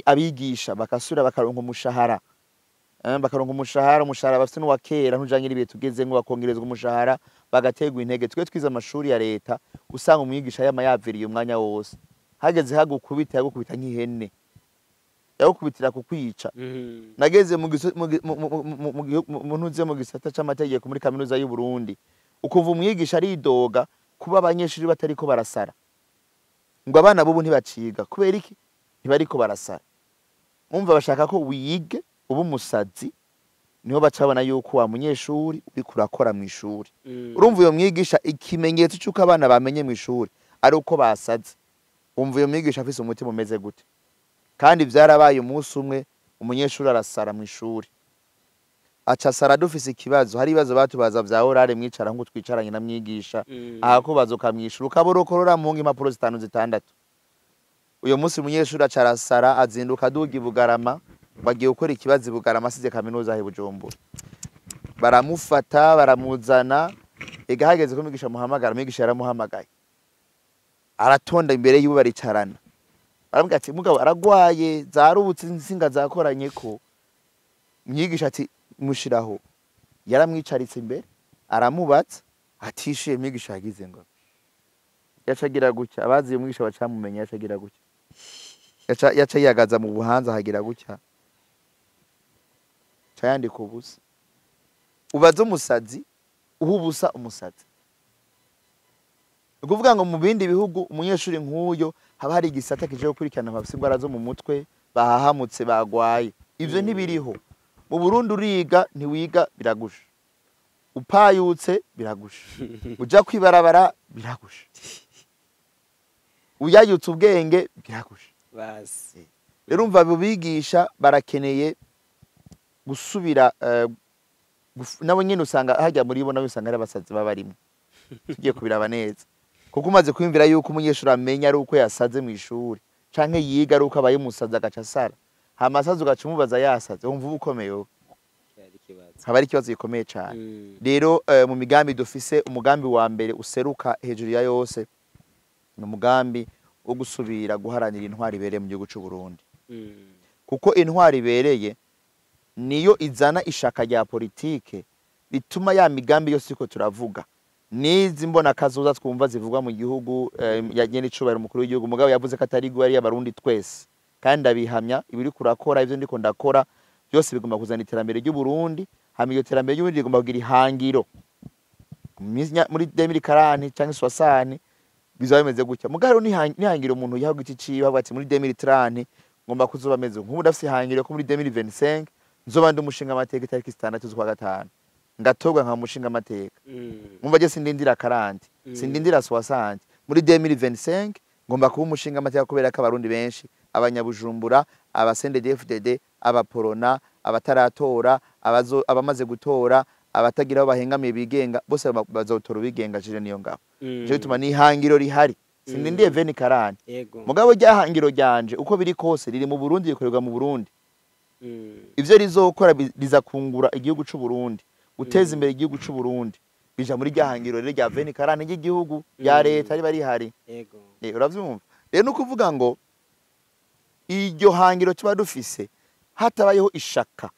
abigisha bakasubira bakaronka umushahara, bakaronka umushahara bafite n'uwa kera ntujanye n'ibihe tugezemwo, bakongerezwa umushahara, bagaterwa intege. Twe twize amashuri ya leta, usanga umwigisha yama yaviriye umwanya wose, hageze hagukubita yagukubita nk'ihene, yagukubitira kukwica. Nageze mu giso- mu gi- mu- mu- mu- mu gihu- mu- mu ntuze mu gisata c'amategeko muri kaminuza y'u Burundi, ukumva umwigisha aridoga kuba abanyeshuri batariko barasara, ngo abana bubu ntibaciga kubera iki, ntibariko barasara. Umva, bashaka ko wige uba umusazi, niho baca babona yuko wa munyeshuri uriko urakora mw'ishuri. Urumva uyo mwigisha, ikimenyetso c'uko abana bamenye mw'ishuri ari uko basaze. Umva uyo mwigisha afise umutima umeze gute? Kandi vyarabaye, umunsi umwe umunyeshuri arasara mw'ishuri, aca asara dufise ikibazo. Hari ibibazo batubaza vya orale, mwicara nkuko twicaranye na mwigisha, ahakubaza ukamwishura, ukaborokorora mu impapuro zitanu zitandatu. Uyo munsi umunyeshuri aca arasara, azinduka aduga i Bugarama, bagiye gukora ikibazo i Bugarama, asize kaminuza aho i Bujumbura. Baramufata baramuzana. Ega hageze ko umwigisha amuhamagara, umwigisha yaramuhamagaye, aratonda imbere yiwe, baricarana, baramubwira ati: "Mugabo aragwaye, zarubutse insinga zakoranye." Ko umwigisha ati: "Mushiraho." Yaramwicaritse imbere, aramubatsa, atishuye. Umwigisha yagize ngo yaca agira gutya, abazi umwigisha bacamumenya, yaca agira gutya, yaca yiyagaza mu buhanza, hagira gutya, ca yandika ubusa. Ubaze umusazi uha ubusa umusazi. Ni ukuvuga ngo mu bindi bihugu umunyeshuri nk'uyo haba hari igisata kije gukurikirana abafise ingwara zo mu mutwe, bahahamutse, bagwaye. Ivyo ntibiriho mu Burundi. Uriga, ntiwiga biragusha, upayutse biragusha, uja kwibarabara biragusha, uyayutse ubwenge biragusha. Basi. Rero umva, abo bigisha barakeneye gusubira nabo nyene usanga hajya muri bo nabo usanga ari abasazi baba barimwo, tugiye kubiraba neza, kuko umaze kwiyumvira yuko umunyeshuri amenya ari uko yasaze mu ishuri, canke yiga ari uko abaye umusazi, agaca asara, hama asaze ugaca umubaza yasaze, wumva uba ukomeye wowe. Cyari ikibazo. Haba ari ikibazo gikomeye cane. Rero mu migambi dufise, umugambi wa mbere useruka hejuru ya yose ni umugambi wo gusubira guharanira intwari ibereye mu gihugu c'u Burundi, kuko intwari ibereye niyo izana ishaka rya politike bituma ya migambi yose iko turavuga, nizi mbona kazoza twumva zivugwa mu gihugu, ya nyene icubahiro umukuru w'igihugu. Mugabo yavuze ko atari gwe, ari Abarundi twese, kandi ndabihamya. Ibiri kurakora, ivyo ndiko ndakora byose bigomba kuzana iterambere ry'u Burundi. Hama iryo terambere ry'u Burundi rigomba kugira ihangiro muri 2040 canke 60 bizaba bimeze gutya. Mugabo nihangiro umuntu yiha giti ciwe, avuga ati: "Muri 2030 ngomba kuzoba meze nk'ubu." Ndafise ihangiro ko muri 2025 nzoba ndi umushinga amateka, itariki 6 z'ukwa gatanu ngatorwa nka mushinga amateka. Umva, je sindindira 40, sindindira 60. Muri 2025 ngomba kuba umushinga amateka, kubera ko Abarundi benshi, Abanyabujumbura, aba CNDD-FDD, abaporona, abataratora, abamaze gutora, abatagira aho bahengamiye bigenga, bose bazotora ubigenga Jules Niyongabo. Nico gituma n'ihangiro rihari, sindindiye 2040. Mugabo ryahangiro ryanje, uko biri kose, riri mu Burundi, rikorerwa mu Burundi. Ivyo rizokora riza kungura igihugu c'u Burundi, guteza imbere igihugu c'u Burundi, bija muri ryahangiro rero rya 2040 ry'igihugu, rya leta riba rihari. Uravyumva rero, ni ukuvuga ngo iryo hangiro tuba dufise Hatabayeho ishaka,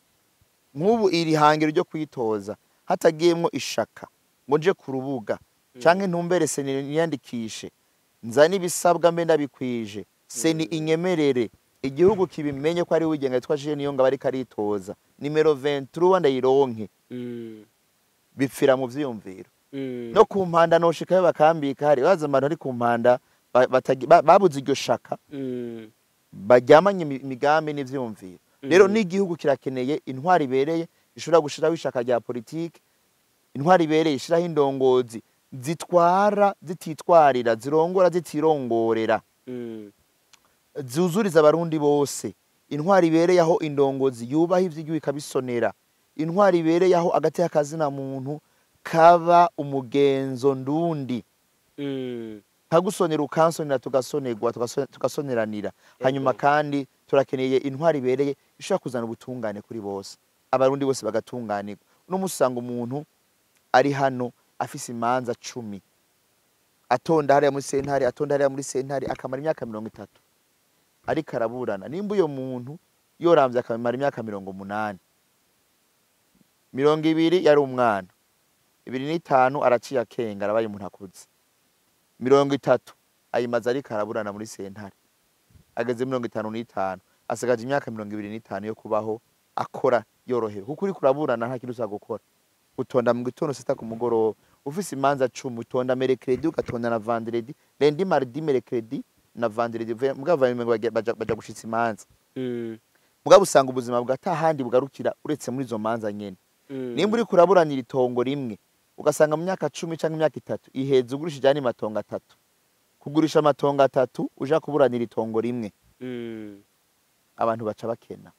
nk'ubu iri hangiro ryo kwitoza hatagiyemwo ishaka ngo nje ku rubuga canke ntumbere CENI niyandikishe, nzane ibisabwa mbe ndabikwije, CENI inyemerere, igihugu kibimenye ko ari wigenga yitwa Jules Niyongabo ariko aritoza nimero 23 ndayironke, bipfira mu vyiyumviro. No ku mpanda noshikayo bakambika, hari baza abantu ari ku mpanda babuze iryo shaka, baryamanye imigambi n'ivyiyumviro. Rero n'igihugu kirakeneye intwari ibereye ishobora gushiraho ishaka rya politike, intwari ibereye ishiraho indongozi zitwara zititwarira, zirongora zitirongorera, zuzuriza abarundi bose, intwari ibereye aho indongozi yubaha ivy'igihugu ikabisonera, intwari ibereye aho agateka kazina muntu kaba umugenzo ndundi, nkagusonera ukansonera, tugasonerwa, tugasoneranira. Hanyuma kandi turakeneye intwari ibereye ishobora kuzana ubutungane kuri bose, abarundi bose bagatunganirwa. Uno munsi usanga umuntu ari hano afise imanza 10, atonda hariya muri sentare, atonda hariya muri sentare, akamara imyaka 30 ariko araburana. Nimba uyo muntu yoramvye akamara imyaka 80, 20 yari umwana, 25 araciye akenga, arabaye umuntu akuze, 30 ayimaze ariko araburana muri sentare, ageze 55 asigaje imyaka 25 yo kubaho akora yorohewe, kuko uriko uraburana nta kintu uza gukora. Utonda mu gitondo sita ku mugoroba, ufise imanza 10, utonda mercredi, ugatonda na vendredi, lundi, mardi, mercredi na vendredi, mugabo baja gushitsa imanza. Mugabo usanga ubuzima bwa atahandi bugarukira uretse muri izo manza nyene. Nimba uriko uraburanira itongo rimwe, ugasanga mu myaka 10 canke imyaka 3 iheze ugurishije andi matongo 3. Kugurisha amatongo 3 uja kuburanira itongo rimwe, abantu baca bakena.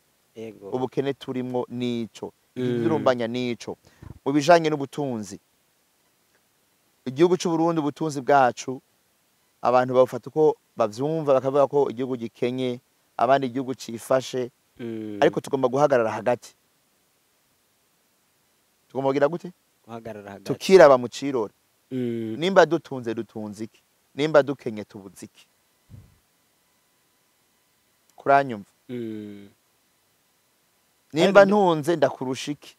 Ubukene turimwo nico, ikidurumbanya nico. Mu bijanye n'ubutunzi, igihugu c'u Burundi ubutunzi bwacu abantu babufata uko bavyumva, bakavuga ko igihugu gikenye, abandi igihugu cifashe, ariko tugomba guhagarara hagati. Tugomba kugira gute? Guhagarara hagati. Tukiraba mu cirore. Nimba dutunze dutunze iki? Nimba dukenye tubuze iki? Kuranyumva? Nimba ntunze ndakurusha iki?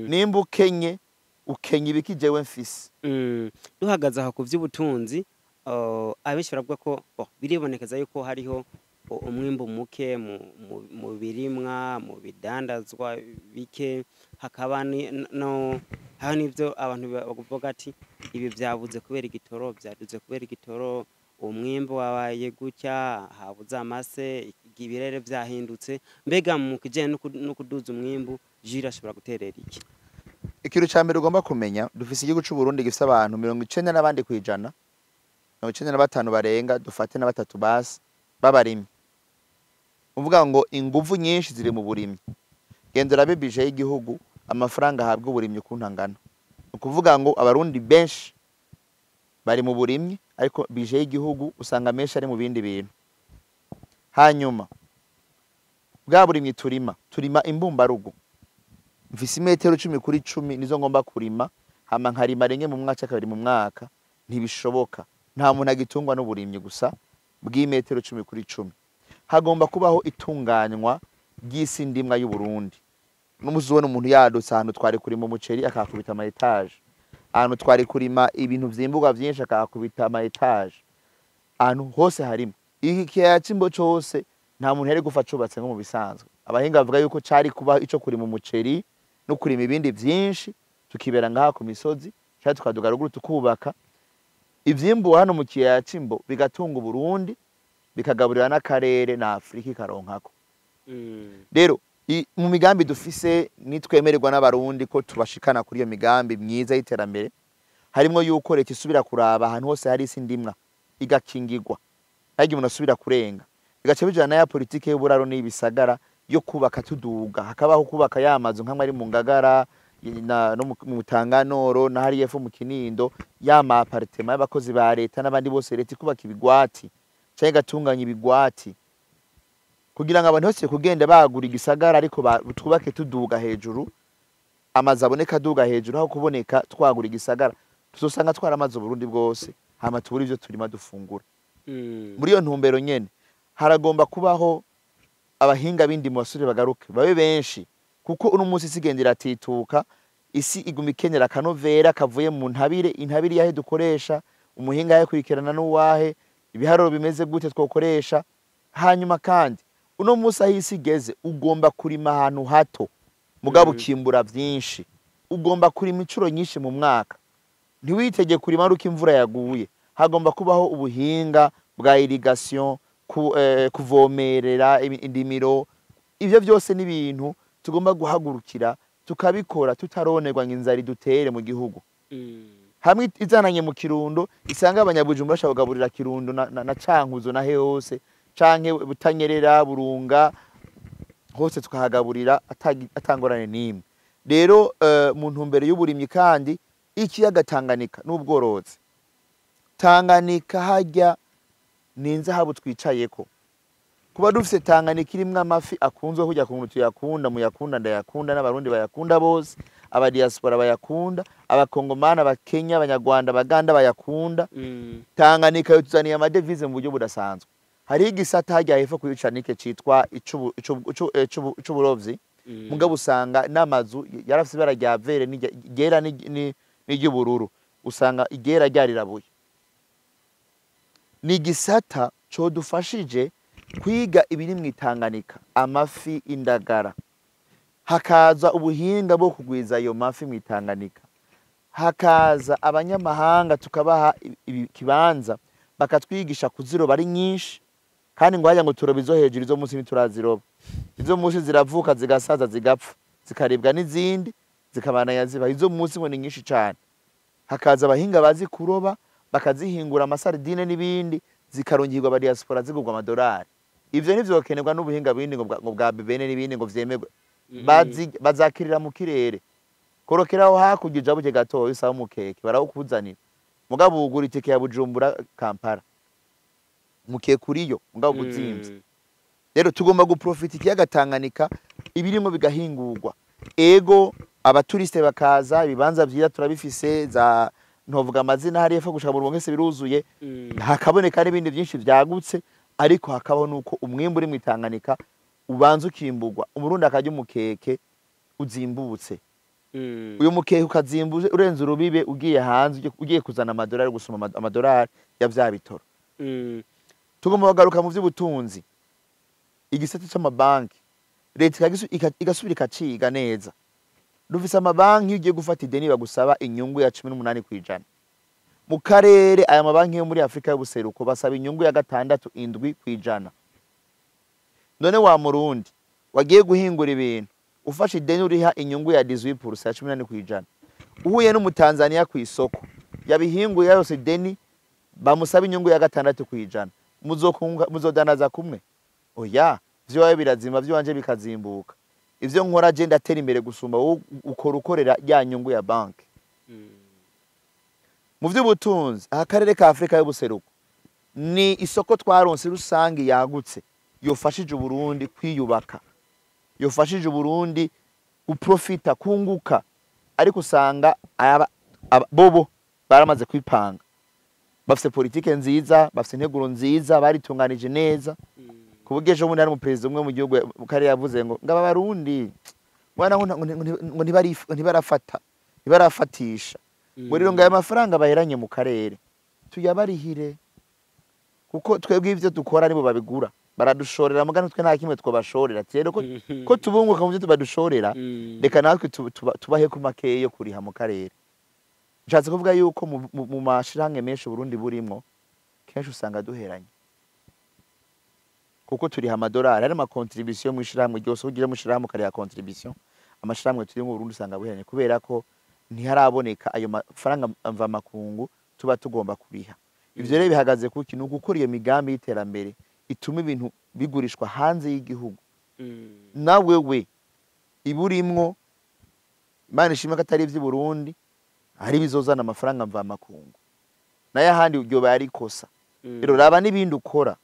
Nimba ukenye ukenye ibiki jewe mfise? Duhagaze aho ku vy'ubutunzi, abenshi baravuga ko biribonekeza yuko hariho umwimbu muke mu birimwa, mu bidandazwa bike, hakaba no hariho n'ivyo abantu bavuga ati ibi vyabuze kubera igitoro, vyaduze kubera igitoro, umwimbu wabaye gutya, habuze amase, ibirere vyahindutse. Mbega mu kijanye no kuduza umwimbu, Jules ashobora guterera iki? Ikintu ca mbere ugomba kumenya, dufise igihugu c'u Burundi gifise abantu 90 n'abandi kwijana, 95 barenga, dufate na 3 basi b'abarimyi. Uvuga ngo inguvu nyinshi ziri mu burimyi. Gendera bibije y'igihugu, amafaranga ahabwa uburimyi ukuntu angana. Ukuvuga ngo abarundi benshi bari mu burimyi, ariko bije y'igihugu usanga menshi ari mu bindi bintu. Hanyuma bwa burimyi turima, turima imbumbarugo. Mfise imetero 10 kuri 10 nizo ngomba kurima, hama nkarima rimwe mu mwaka, kabiri mu mwaka, ntibishoboka. Nta muntu agitungwa n'uburimyi gusa bw'imetero 10 kuri 10. Hagomba kubaho itunganywa ry'isi ndimwa y'u Burundi. N'umuzubona umuntu yadutse ahantu twari kurima umuceri akakubita ama etage, ahantu twari kurima ibintu vyimburwa vyinshi akakubita ama etage, ahantu hose harimo iki kiyaya c'Imbo cose nta muntu yari gufa cubatse nko mu bisanzwe. Abahinga bavuga yuko cari kuba ico kurima umuceri no kurima ibindi vyinshi, tukibera ngaha ku misozi cyangwa tukaduga ruguru tukubaka ivyimbuwe hano mu kiyaya c'Imbo, bigatunga Uburundi, bikagaburira n'akarere na Afrika ikaronkako. Rero mu migambi dufise nitwemererwa n'abarundi ko tubashikana kuri iyo migambi myiza y'iterambere, harimwo yuko leta isubira kuraba ahantu hose hari isi ndimwa igakingirwa, ntihagire umuntu asubira kurenga, bigaca bijana na ya politike y'uburaro n'ibisagara yo kubaka tuduga, hakabaho kubaka ya mazu nk'amwe ari mu Ngagara no mu Mutanganoro na hariya epfo mu Kinindo, ya ma appartement y'abakozi ba leta n'abandi bose, leta ikubaka ibigwati canke igatunganya ibigwati kugira ngo abantu bose kugenda bagura igisagara, ariko twubake tuduga hejuru, amazu aboneka aduga hejuru, aho kuboneka twagura igisagara tuzosanga twaramaze Uburundi bwose, hama tubura ivyo turima dufungura. Muri iyo ntumbero nyene haragomba kubaho Abahinga b'indimo basubire bagaruke babe benshi, kuko uno munsi isi igenda iratituka, isi iguma ikenera akanovera kavuye mu ntabire. Intabire yahe dukoresha, umuhinga yakurikirana n'uwahe, ibiharuro bimeze gute twokoresha. Hanyuma kandi uno munsi aho isi igeze, ugomba kurima ahantu hato mugabo ukimbura vyinshi. Ugomba kurima incuro nyinshi mu mwaka, ntiwitege kurima ari uko imvura yaguye. Hagomba kubaho ubuhinga bwa irrigation, kuvomerera indimiro. Ivyo vyose ni ibintu tugomba guhagurukira tukabikora tutaronerwa ngo inzara idutere mu gihugu. Hamwe izananye mu Kirundo, isanga Abanyabujumbura bashobora kugaburira Kirundo na Cankuzo na he hose, canke Butanyerera, Burunga, hose tukahagaburira atangorane n'imwe. Rero mu ntumbero y'uburimyi kandi, ikiyaga Tanganyika n'ubworozi. Tanganyika harya ni inzahabu twicayeko. Kuba dufise Tanganyika irimwo amafi akunzwe kurya kuntu tuyakunda, muyakunda, ndayakunda, n'Abarundi bayakunda bose, abadiaspora bayakunda, Abakongomani, Abakenya, Abanyarwanda, Abaganda bayakunda. Tanganyika yotuzaniye amadevize mu buryo budasanzwe. Hariho igisata harya hepfo kuri Canike citwa icuburovyi. Mugabo usanga n'amazu yarafise ibara rya vere ryera n'iry'ubururu, usanga iryera ryarirabuye. Ni igisata codufashije kwiga ibiri mw'Itanganika, amafi, indagara, hakaza ubuhinga bwo kugwiza ayo mafi mw'Itanganika, hakaza abanyamahanga tukabaha ikibanza bakatwigisha kuziroba ari nyinshi. Kandi ngo hajya ngo turoba izo hejuru, izo munsi ntituraziroba. Izo munsi ziravuka, zigasaza, zigapfa, zikaribwa n'izindi, zikabandanya ziba. Izo munsi ngo ni nyinshi cane. Hakaza abahinga bazi kuroba, bakazihingura amasardine n'ibindi, zikarungirwa aba diaspora, zigurwa amadolari. Ivyo ntivyokenerwa n'ubuhinga bindi ngo bwa bebene n'ibindi ngo vyemerwe. Bazakirira mu kirere. Korokeraho hakurya, ujabuke gatoya, usaba umukeke barawukuzanira, mugabo wugura itike ya Bujumbura Kampala, mukeke uriyo mugabo uzimvye. Rero tugomba guprofita ikiyaga Tanganyika, ibirimo bigahingurwa, ego abaturiste bakaza. Ibibanza vyiza turabifise, za ntovuga amazina, hariya epfo gushika mu Rumonge biruzuye. Hakaboneka n'ibindi byinshi vyagutse, ariko hakabaho nuko umwimbu uri mw'Itanganika ubanza ukimburwa, Umurundi akarya umukeke uzimbutse. Uyu mukeke ukazimbuze urenze urubibe, ugiye hanze, ugiye kuzana amadolari, gusoma amadolari ya vya bitoro. Tugomba kugaruka mu vy'ubutunzi, igisata c'amabanki leta igasubira ikaciga neza. Dufise amabanki, iyo ugiye gufata ideni bagusaba inyungu ya 18%. Mu karere, aya mabanki yo muri Afurika y'ubuseruko basaba inyungu ya 6, 7%. None wa Murundi wagiye guhingura ibintu, ufashe ideni uriha inyungu ya 18%, ya 18%, uhuye n'Umutanzania ku isoko yabihinguye yose ideni bamusaba inyungu ya 6%, muzokunga, muzodanaza kumwe? Oya, vyowe birazima, vyanje bikazimbuka. Ivyo nkora je ndatera imbere gusumba wowe ukora ukorera ya nyungu ya banki. Mu vy'ubutunzi, aha karere ka Afurika y'ubuseruko ni isoko twaronse rusange yagutse, yofashije Uburundi kwiyubaka, yofashije Uburundi guprofita, kunguka. Ariko usanga bobo baramaze kwipanga, bafise politike nziza, bafise integuro nziza, baritunganije neza. Ku buryo ejo bundi hari umuperezida umwe mu gihugu mu karere yavuze ngo ngaba Barundi mwana ngo ntibarafata, ntibarafatisha, ngo rero ngo aya mafaranga baheranye mu karere tuyabarihire, kuko twebwe ivyo dukora nibo babigura, baradushorera, mugano twe nta kimwe twobashorera. Ati rero ko tubunguka mu byo tubadushorera, reka natwe tubahe ku makeya yo kuriha mu karere. Nshatse kuvuga yuko mu mashirahamwe menshi Burundi burimwo, kenshi usanga duheranye kuko turiha amadolari, hari ama contribution mu ishirahamwe ryose ugira mu ishirahamwe ukariha contribution. Amashirahamwe turi mu Burundi usanga buheranye kubera ko ntiharaboneka ayo mafaranga mvamakungu tuba tugomba kuriha. Ivyo rero bihagaze kuki? Ni ugukora iyo migambi y'iterambere ituma ibintu bigurishwa hanze y'igihugu. Nawe we iburimwo, Imana ishimwe ko atari ivy'i Burundi, hari bizozana amafaranga mvamakungu, nayo ahandi ryoba ari ikosa. Rero raba n'ibindi ukora,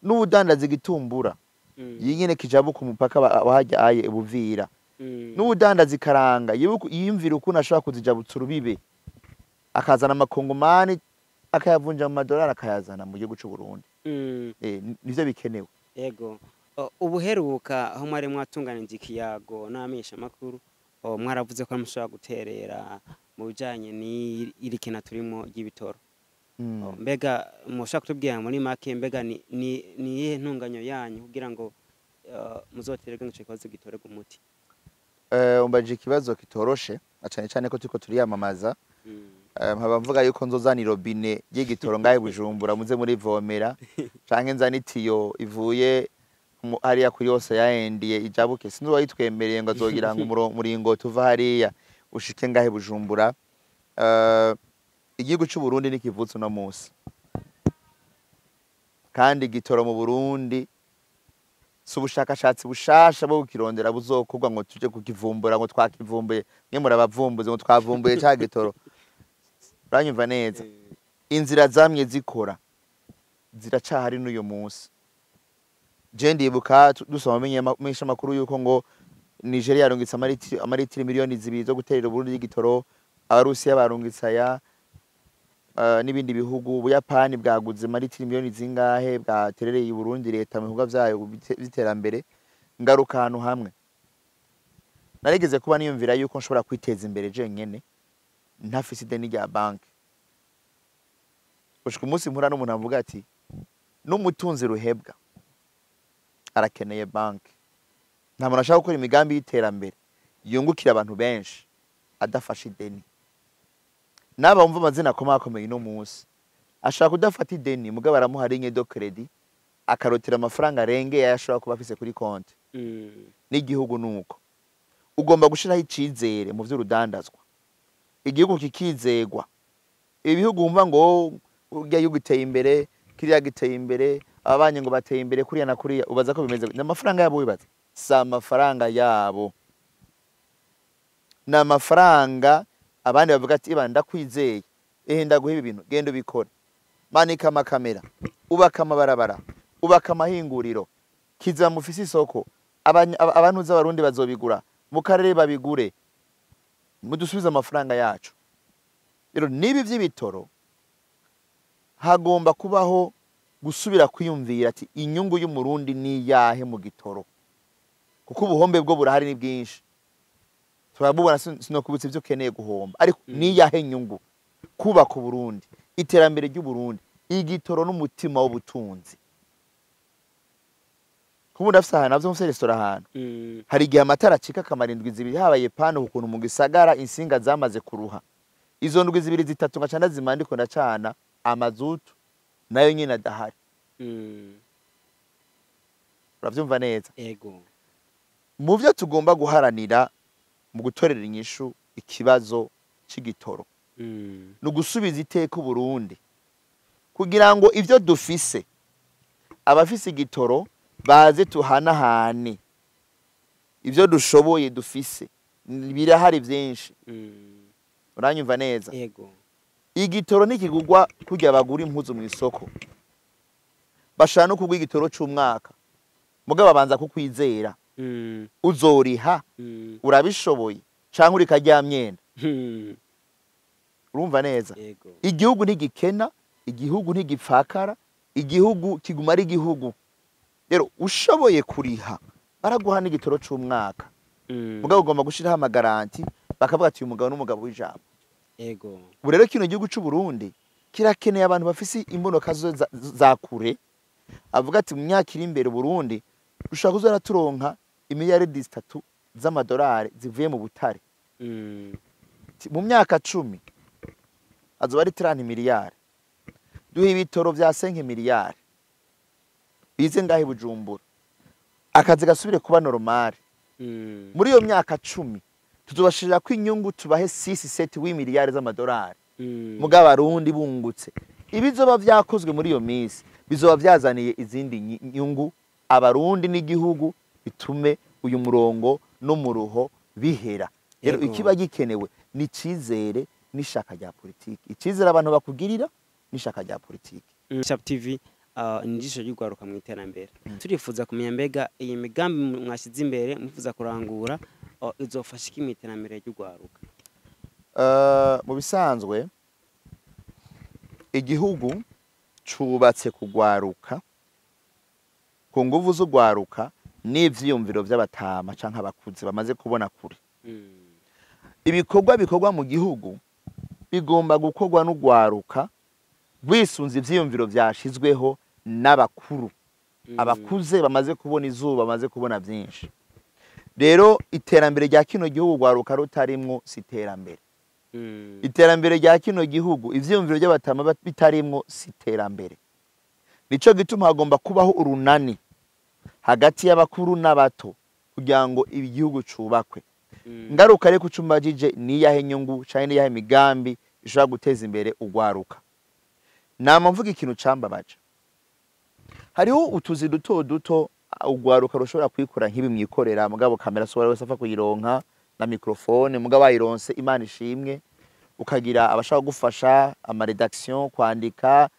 n'ubudandaza igitumbura yinyene kijabuka umupaka wahajya aye Buvira, n'ubudandaza ikaranga yiyumvira ukuntu ashobora kuzijabutsa urubibe, akazana amakongomani, akayavunja mu madolari, akayazana mu gihugu c'u Burundi. Nivyo bikenewe. Ego. Ubuheruka aho mwari mwatunganije ikiyago n'abamenyeshamakuru, mwaravuze ko mushobora guterera mu bijanye n'iri kena turimo ry'ibitoro. Mbega mushobora kutubwira muri make, mbega ni iyihe ntunganyo yanyu kugira ngo muzotererwe ngo ico kibazo gitorerwe umuti? Umbajije ikibazo kitoroshe, na cane cane ko turiko turiyamamaza. Nkaba mvuga yuko nzozana irobine ry'igitoro ngahe Bujumbura muze murivomera, canke nzana itiyo ivuye hariya kuri yose yahendiye ijabuke. Sinzi uwayitwemereye ngo azogira ngo umuringoti uva hariya ushike ngahe Bujumbura. Igihugu c'u Burundi ntikivutse uno musi, kandi igitoro mu Burundi si ubushakashatsi bushasha bwo kukirondera buzokorwa ngo tuje kukivumbura, ngo twakivumbuye, mwe murabavumbuze ngo twavumbuye ca gitoro. Uranyumva neza? Inzira zamye zikora ziracahari n'uyu munsi. Je ndibuka dusoma menyesha makuru yuko ngo Nigeria yarungitse amaritiri 2 miliyoni zo guterera Uburundi y'igitoro, Abarusiya barungitse aya, n'ibindi bihugu, Ubuyapani bwaguze amaritiri miliyoni zingahe bwaterereye Uburundi, leta mu bikorwa vyayo vy'iterambere. Ngaruka ahantu hamwe narigeze kuba niyumvira yuko nshobora kwiteza imbere jenyene ntafise ideni rya banki, gushika umunsi mpura n'umuntu avuga ati n'umutunzi ruhebwa arakeneye banki. Nta muntu ashaka gukora imigambi y'iterambere yungukira abantu benshi adafashe ideni. N'aba wumva amazina akomakomeye uno munsi ashaka kudafata ideni, mugabo aramuha ligne de crédit, akarotira amafaranga arengeye ayo ashobora kuba afise kuri konti. N'igihugu nuko ugomba gushiraho icizere mu vy'urudandazwa, igihugu kikizegwa. Ibihugu wumva ngo urya gihugu giteye imbere, kiriya giteye imbere, ababanyi ngo bateye imbere kuriya na kuriya, ubaza ko bimeze ni amafaranga yabo? Wibaza si amafaranga yabo, ni amafaranga abandi bavuga ati iba ndakwizeye, ehe ndaguha ibi bintu, genda ubikore, manika amakamera, ubaka amabarabara, ubaka amahinguriro, kiza mufise isoko, abantu z'abarundi bazobigura mu karere, babigure, mudusubize amafaranga yacu. Rero nibi vy'ibitoro hagomba kubaho gusubira kwiyumvira ati inyungu y'umurundi ni iyahe mu gitoro, kuko ubuhombe bwo burahari ni bwinshi, turabubona. Sinokubutsa ivyo ukeneye guhomba, ariko ni iyahe nyungu kubaka Uburundi, iterambere ry'Uburundi? Igitoro n'umutima w'ubutunzi. Kuba ndafise ahantu navyo mfise restaurant ahantu, hari igihe amatara acika akamara indwi 2 habaye panne, ukuntu mu gisagara insinga zamaze kuruha. Izo ndwi 2 3 ngaca ndazima, ndiko ndacana amazutu nayo nyine adahari. Uravyumva neza? Ego. Mu vyo tugomba guharanira mu gutorera inyishu ikibazo c'igitoro ni ugusubiza iteka Uburundi, kugira ngo ivyo dufise, abafise igitoro baze tuhanahane ivyo dushoboye dufise, birahari vyinshi. Uranyumva neza? Ego. Igitoro ntikigugwa kurya bagura impuzu mu isoko. Bashaka no kugura igitoro c'umwaka, mugabo babanza kukwizera. Uzoriha? Urabishoboye canke urika rya myenda? Urumva neza? Ego. Igihugu ntigikena, igihugu ntigipfakara, igihugu kiguma ari igihugu. Rero ushoboye kuriha baraguha n'igitoro c'umwaka, mugabo ugomba gushiraho amagaranti, bakavuga ati uyu mugabo n'umugabo w'ijambo. Ego. Ubu rero kino gihugu c'u Burundi kirakeneye abantu bafise imbonoka za kure, avuga ati mu myaka iri imbere Burundi dushobora kuzohora turonka imiliyaridi 3 z'amadolari zivuye mu butare. Ati, mu myaka 10 azoba ari 30 miliyari, duha ibitoro vya 5 miliyari bize ngahe Bujumbura, akazi gasubire kuba normal. Muri iyo myaka 10 tuzobashirira ko inyungu, tubahe 6 7 w'imiliyari z'amadolari. Mugabo abarundi bungutse, ibizoba vyakozwe muri iyo minsi bizoba vyazaniye izindi nyungu abarundi n'igihugu, bitume uyu murongo n'umuruho bihera. Rero ikiba gikenewe ni icizere n'ishaka rya politiki, icizere abantu bakugirira n'ishaka rya politiki. Sharp TV, ni ijisho ry'urwaruka mu iterambere. Turifuza kumenya mbega iyi migambi mwashyize imbere mwifuza kurangura, izofasha iki mu iterambere ry'urwaruka? Mu bisanzwe igihugu cubatse kugwaruka. Ku nguvu z'ugwaruka n'ivyiyumviro vy'abatama canke abakuze bamaze kubona kure. Ibikorwa bikorwa mu gihugu bigomba gukorwa n'ugwaruka rwisunze ivyiyumviro vyashizweho n'abakuru, abakuze bamaze kubona izuba, bamaze kubona vyinshi. Rero iterambere rya kino gihugu ugwaruka rutarimwo si iterambere. Iterambere rya kino gihugu ivyiyumviro by'abatama bitarimwo si iterambere. Nico gituma hagomba kubaho urunani hagati y'abakuru n'abato kugira ngo igihugu cubakwe. Ngaruka rero kucumbajije niyahe nyungu canke niyahe migambi ishobora guteza imbere ugwaruka. Nama mvuga ikintu cambabaje. Hariho utuzi duto duto ugwaruka rushobora kwikora nk'ibi mwikorera, mugabo kamera so wese apfa kuyironka na microphone, mugabo ayironse Imana ishimwe, ukagira abashaka gufasha ama redaction, kwandika,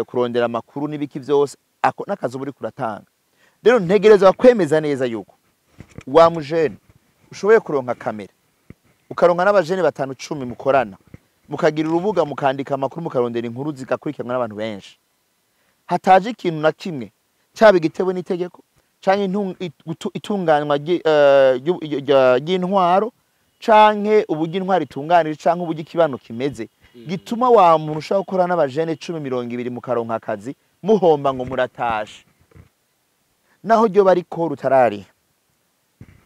kurondera amakuru n'ibiki byose, ako nakazi uri kuratanga. Rero ntegereza kwemeza neza yuko wa mujene ushoboye kuronka kamera, ukaronka n'abajene 5 10 mukorana, mukagira urubuga, mukandika amakuru, mukarondera inkuru zigakurikiranwa n'abantu benshi, hataje ikintu na kimwe cyaba igitewe n'itegeko canke itunganywa ry'intwaro canke uburyo intwaro itunganije canke uburyo ikibano kimeze, gituma wa muntu ushaka gukora n'abajene 10 20 mukaronka akazi, muhomba ngo muratashe. Naho ryo bariko rutarari,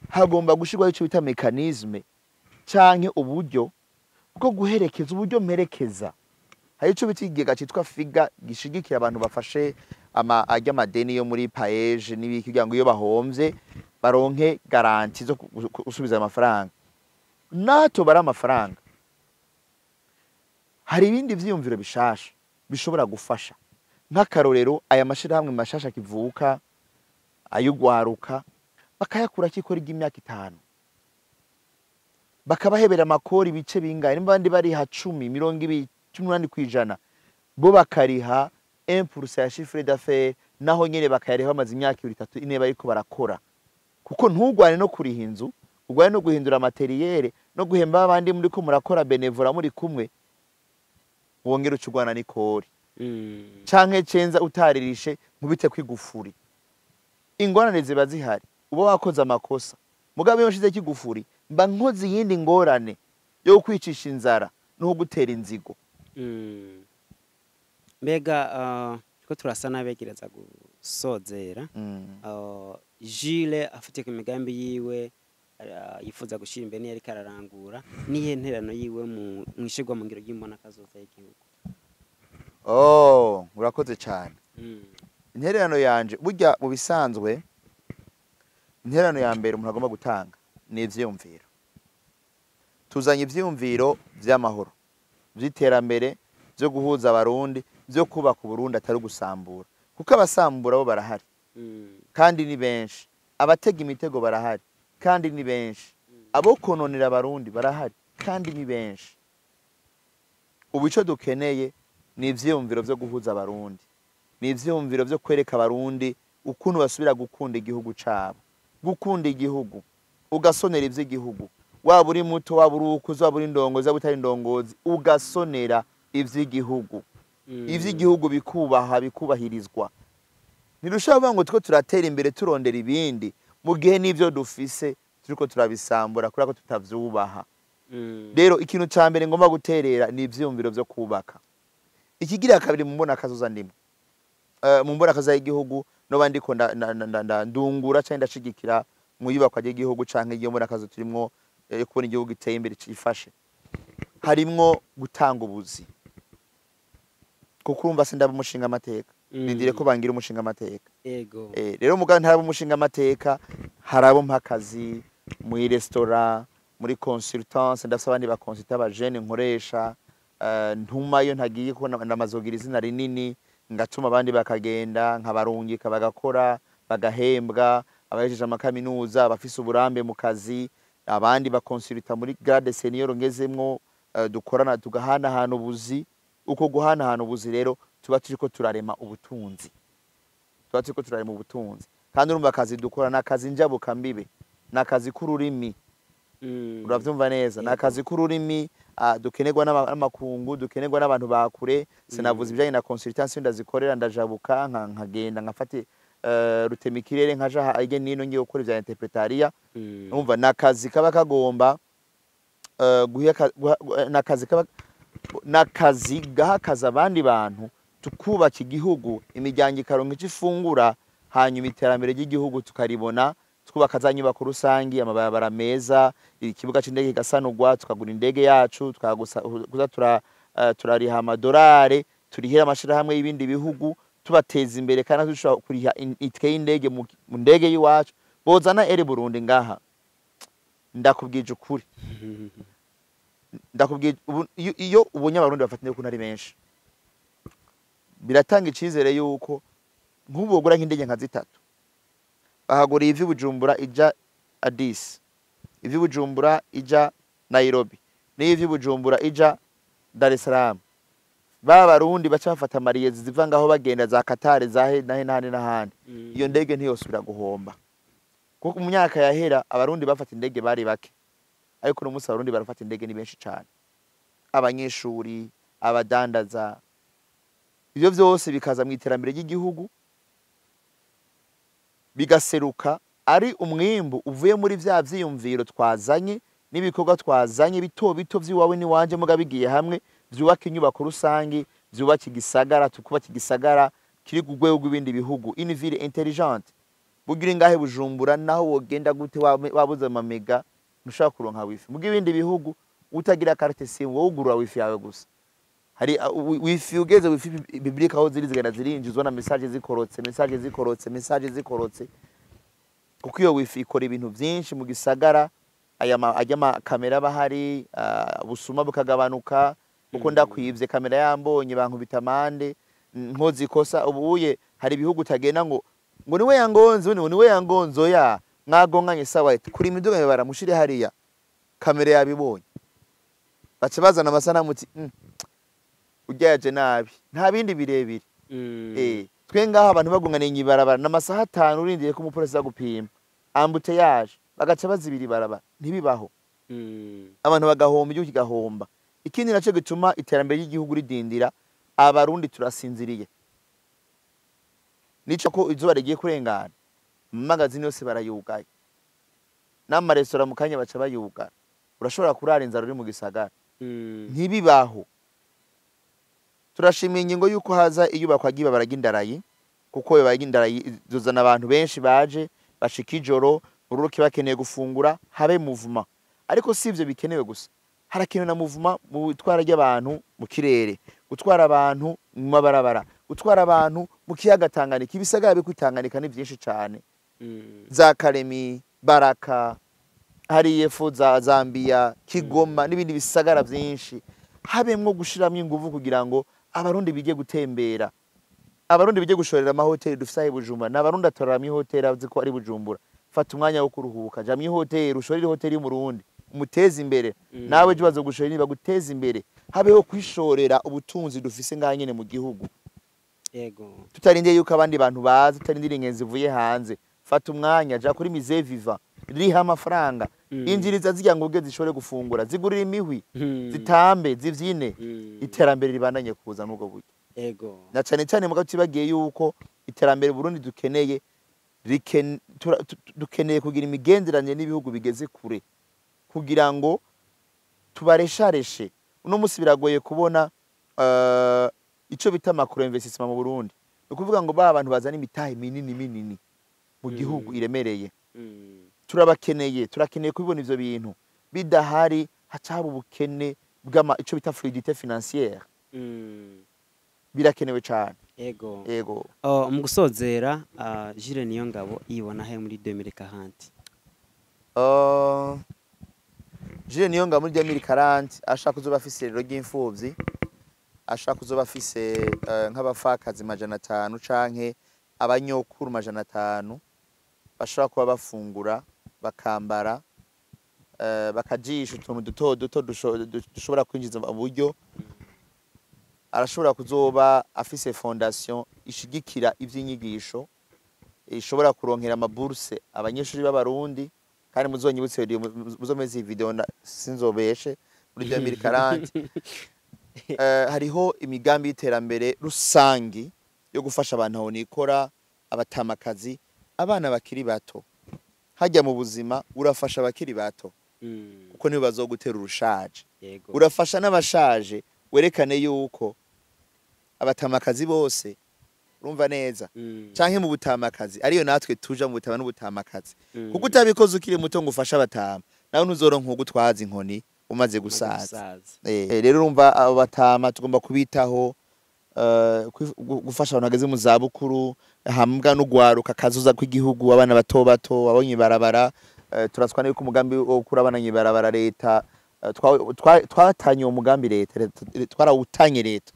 hagomba gushirwaho ico bita mécanisme canke uburyo bwo guherekeza, uburyo mperekeza. Hari ico bita ikigega citwa FIGA gishigikira abantu bafashe arya amadeni yo muri PAEEJ n'ibiki, kugira ngo iyo bahomvye baronke garantie zo gusubiza amafaranga. Nato bari amafaranga, hari ibindi vyiyumviro bishasha bishobora gufasha. Nk'akarorero, aya mashirahamwe mashasha kivuka ayugwaruka bakayakura kikora imyaka 5, bakabahebera amakori ibice bingahe, nimba abandi bariha 10, 20, 18%, bo bakariha 1% ya chiffre d'affaires, naho nyene bakayariha bamaze imyaka 2, 3, 4 bariko barakora. Kuko ntugwane no kuriha inzu, ugwane no guhindura matériel no guhemba abandi muri ko murakora bénévolat muri kumwe, wongera ucugwana n'ikori. Canke cenza utaririshe nkubite kwigufuri. Ingorane ziba zihari, uba wakoze amakosa, mugabo iyo nshize kigufuri mba nkoze iyindi ngorane yo kwicisha inzara no gutera inzigo. Mbega ko turasa n'abegereza gusozera, Jules afite ku migambi yiwe yifuza gushyira imbere niyo ariko ararangura, nihe nterano yiwe mu mwishirwa mu ngiro y'imbona kazoza y'igihugu? Oh, urakoze cyane. Intererano yanje burya mu bisanzwe, intererano ya mbere umuntu agomba gutanga ni ivyiyumviro. Tuzanye ivyiyumviro vy'amahoro, vy'iterambere, vyo guhuza abarundi, vyo kubaka Uburundi atari gusambura, kuko abasambura bo barahari kandi ni benshi, abatega imitego barahari kandi ni benshi, abo kononera abarundi barahari kandi ni benshi. Ubu ico dukeneye ni ivyiyumviro vyo guhuza abarundi, ni ivyiyumviro vyo kwereka abarundi ukuntu basubira gukunda igihugu cabo, gukunda igihugu, ugasonera ivy'igihugu, waba uri muto, waba uri ukuze, waba uri indongozi, waba utari indongozi, ugasonera ivy'igihugu. Ivy'igihugu bikubaha, bikubahirizwa. Ntidushobora kuvuga ngo turiko turatera imbere turondera ibindi, mu gihe n'ivyo dufise turiko turabisambura kubera ko tutavyubaha. Rero ikintu ca mbere ngomba guterera ni ivyiyumviro vyo kubaka. Ikigira kabiri mu mbona kazoza ndimo, mu mbona kazoza y'igihugu noba ndiko ndungura canke ndashigikira mu yubakwa ry'igihugu canke iyo mbona kazoza turimwo, yo kubona igihugu giteye imbere cifashe, harimwo gutanga ubuzi. Kuko urumva sindaba umushinga amateka, nindire ko bangira umushinga amateka. Rero mugabo ntaraba umushinga amateka, harabo mpakazi muri restaurant, muri consultance, ndafise abandi ba consultant ba jeune nkoresha, ntumayo ntagiye ko ndamazogira izina rinini, ngatuma abandi bakagenda nkabarungika bagakora bagahembwa, abahejeje amakaminuza, abafise uburambe mu kazi, abandi ba consultant muri grade senior ngezemwo, dukorana tugahanahana ubuzi. Uko guhanahana ubuzi rero tuba turiko turarema ubutunzi, tuba turiko turarema ubutunzi. Kandi urumva akazi dukora n'akazi njabuka mbibe, n'akazi k'ururimi. Uravyumva neza, n'akazi k'ururimi, dukenerwa n'amakungu, dukenerwa n'abantu bakure. Sinavuze ibijanye na consultation ndazikorera, ndajabuka nkagenda nkafate Rutemikirere, nkaja hirya nino ngiye gukora ivya interprétariat. Umva, nakazi kaba kagomba nakazi kaba nakazi gaha akazi abandi bantu, tukubaka igihugu, imiryango ikaronka icyo ifungura, hanyuma iterambere ry'igihugu tukaribona, twubaka za nyubako rusangi, amabarabara meza, ikibuga c'indege kigasanurwa, tukagura indege yacu, tukagusa kuza turariha amadolari, turihira amashirahamwe y'ibindi bihugu, tubateza imbere, kandi natwe dushobora kuriha itike y'indege mu ndege y'iwacu. Bozana Air Burundi ngaha, ndakubwije ukuri, ndakubwiye ubu, iyo ubonye Abarundi bafata indege ukuntu ari benshi, biratanga icizere yuko nk'ubu bogura nk'indege nka zitatu, bahagura ivi Bujumbura ija Addis, ivi Bujumbura ija Nairobi, n'ivi Bujumbura ija Dar es Salaam, ba Barundi baca bafata amariyezi ziva ngaho bagenda za Qatar, za he na he n'ahandi n'ahandi. Iyo ndege ntiyosubira guhomba, kuko mu myaka yahera Abarundi bafata indege bari bake, ariko uno munsi Abarundi barafata indege ni benshi cane, abanyeshuri, abadandaza, ivyo vyose bikaza mu iterambere ry'igihugu, bigaseruka ari umwimbu uvuye muri vya vyiyumviro twazanye n'ibikorwa twazanye bito bito vy'iwawe n'iwanje, muga bigiye hamwe vyubaka inyubako rusangi, vyubaka igisagara, tukubaka igisagara kiri ku rwego rw'ibindi bihugu, une ville intelligente. Bugira ingahe Bujumbura, naho wogenda gute wabuze amamega, ntushobora kuronka wifi. Muga ibindi bihugu utagira carte SIM, wowe ugurura wifi yawe gusa, hari wifi, ugeze wifi publique aho ziri zigenda zirinjizwa na message zikorotse, message zikorotse, message zikorotse, kuko iyo wifi ikora ibintu byinshi mu gisagara. Aya ajya amakamera aba ahari, ubusuma bukagabanuka, kuko ndakwivye kamera yambonye, bankubita amande nkoze ikosa. Ubuye hari ibihugu utagenda ngo niwe yangonze, ngo niwe yangonze, oya, mwagonganye, sawa, kuri imiduga baramushire hariya, kamera yabibonye, baca bazana amasanamu uti urya yaje nabi, nta bindi birebire. Twe ngaho abantu bagunganiye ibarabara n'amasaha 5, urindiye ko umupolisi aza gupima embouteillage, bagaca bazibira ibarabara, ntibibaho. Abantu bagahomba, igihugu kigahomba. Ikindi naco gituma iterambere ry'igihugu ridindira, Abarundi turasinziriye. Nico ko izuba rigiye kurengana, amamagazini yose barayugaye, n'amaresitora mu kanya baca bayugara. Urashobora kurara inzara uri mu gisagara. Ntibibaho. Turashimiye ingingo y'uko haza iyubakwa ry'ibarabara ry'indarayi, kuko ibarabara ry'indarayi zozana abantu benshi baje bashika ijoro ururuki, bakeneye gufungura, habe mouvement. Ariko si ivyo bikenewe gusa, harakenewe na mouvement mu itwara ry'abantu mu kirere, gutwara abantu mu mabarabara, gutwara abantu mu kiyaga Tanganyika. Ibisagara biri kuri Tanganyika ni vyinshi cane, za Karemi, Baraka, hariya epfo za Zambia, Kigoma n'ibindi bisagara vyinshi. Habemwo gushiramwo inguvu kugira ngo Abarundi bige gutembera, Abarundi bige gushorera amahoteli dufise aho i Bujumbura. N'Abarundi atorera mw'ihoteli azi ko ari Bujumbura. Fata umwanya wo kuruhuka, ja mw'ihoteli, ushorere ihoteli y'Umurundi, umuteze imbere. Nawe ejo bazogushorera, baguteze imbere. Habeho kwishorera ubutunzi dufise ngaha nyene mu gihugu, tutarindiye yuko abandi bantu baza, tutarindiriye ingenzi zivuye hanze. Fata umwanya, ja kuri musée vivant, riha amafaranga, injiriza zirya nguge zishobore gufungura, zigurira imihwi, zitambe, zivyine, iterambere ribandanye kuza n'ubwo buryo. Na cane cane mugabo tibagiye yuko iterambere Burundi dukeneye dukeneye kugira imigenderanire n'ibihugu bigeze kure kugira ngo tubareshareshe. Uno musi biragoye kubona ico bita macro investissement mu Burundi, ni ukuvuga ngo ba bantu bazana imitahe minini minini mu gihugu iremereye. Turabakeneye, turakeneye kubibona. Ivyo bintu bidahari haca haba ubukene bw'ama ico bita fluidité financière. Birakenewe cane. Ego. Oh, mu gusozera, Jules Niyongabo yibona he muri 2040? Jules Niyongabo muri 2040 ashaka kuzoba afise irero ry'imfuvyi, ashaka kuzoba afise nk'abapfakazi 500 canke abanyokuru 500 bashobora kuba bafungura, bakambara, bakajisha utuntu duto duto dushobora kwinjiza uburyo. Arashobora kuzoba afise fondation ishigikira ivy'inyigisho, ishobora kuronkera amaburse abanyeshuri b'Abarundi. Kandi muzonyibutse video, muzomeze iyi video sinzobeshe muri 2040. Hariho imigambi y'iterambere rusangi yo gufasha abantu aho nikora. abatamakazi, abana bakiri bato. Hajya mu buzima urafasha abakiri bato kuko nibo bazogutera urushaje. Urafasha n'abashaje, werekane yuko abatamakazi bose, urumva neza, canke mu butamakazi ariyo natwe tuja mu butama n'ubutamakazi, kuko utabikoze ukiri muto ngo ufashe abatama, nawe ntuzoronka ugutwaza inkoni umaze gusaza. Rero urumva abo batama tugomba kubitaho, gufasha abantu bageze mu zabukuru, hambwa n'ugwaruka kazoza kw'igihugu, abana bato bato abonye ibarabara. Turaswa n'uko umugambi wo gukura abana mw'ibarabara leta, twatanye uwo mugambi, leta twarawutanye, leta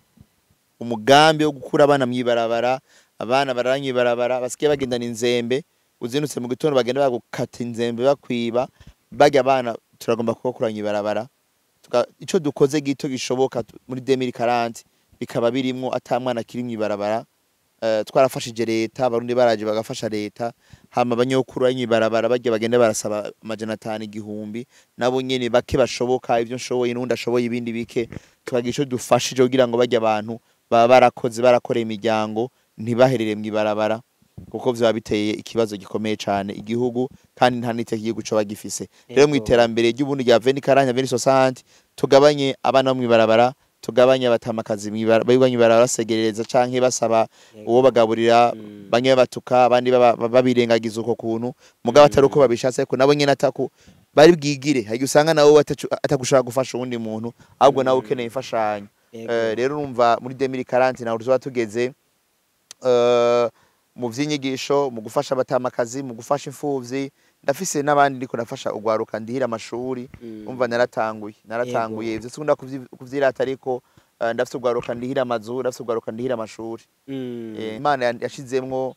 umugambi wo gukura abana mw'ibarabara. Abana barara mw'ibarabara, basigaye bagendana inzembe, uzindutse mu gitondo bagenda bagukata inzembe bakwiba. Barya abana turagomba kubakura mw'ibarabara. Ico dukoze gito gishoboka muri 2040 bikaba birimwo ata mwana akiri mw'ibarabara. Twarafashije leta, abarundi baraje bagafasha leta, hama abanyokuru bari mw'ibarabara barya bagenda barasaba 500, 1000, nabo nyene bake bashoboka, ivyo nshoboye n'uwundi ashoboye ibindi bike, tukagira ico dufashije kugira ngo barya abantu baba barakoze, barakoreye imiryango, ntibaherere mw'ibarabara, kuko vyoba biteye ikibazo gikomeye cane igihugu, kandi nta n'iteka igihugu coba gifise. Rero mw'iterambere ry'ubundi rya 2040, 2060, tugabanye abana bo mw'ibarabara, tugabanye abatamakazi birirwa mw'ibarabara basegerereza canke basaba uwo bagaburira, bamwe babatuka, abandi babirengagiza uko kuntu, mugabo atari uko babishatse, ariko nabo nyene ataku bari bwigire. Hari igihe usanga nawe atagushaka gufasha uwundi muntu, ahubwo nawe ukeneye imfashanyo. Rero urumva muri 2040 naho tuzoba tugeze, mu vy'inyigisho, mu gufasha abatamakazi, mu gufasha imfuvyi. Ndafise n'abandi ndiko ndafasha ugwaruka ndihira amashuri. Umva, naratanguye ivyo sikunda kuvyirata, ariko ndafise ugwaruka ndihira amazu, ndafise ugwaruka ndihira amashuri. Imana yashizemwo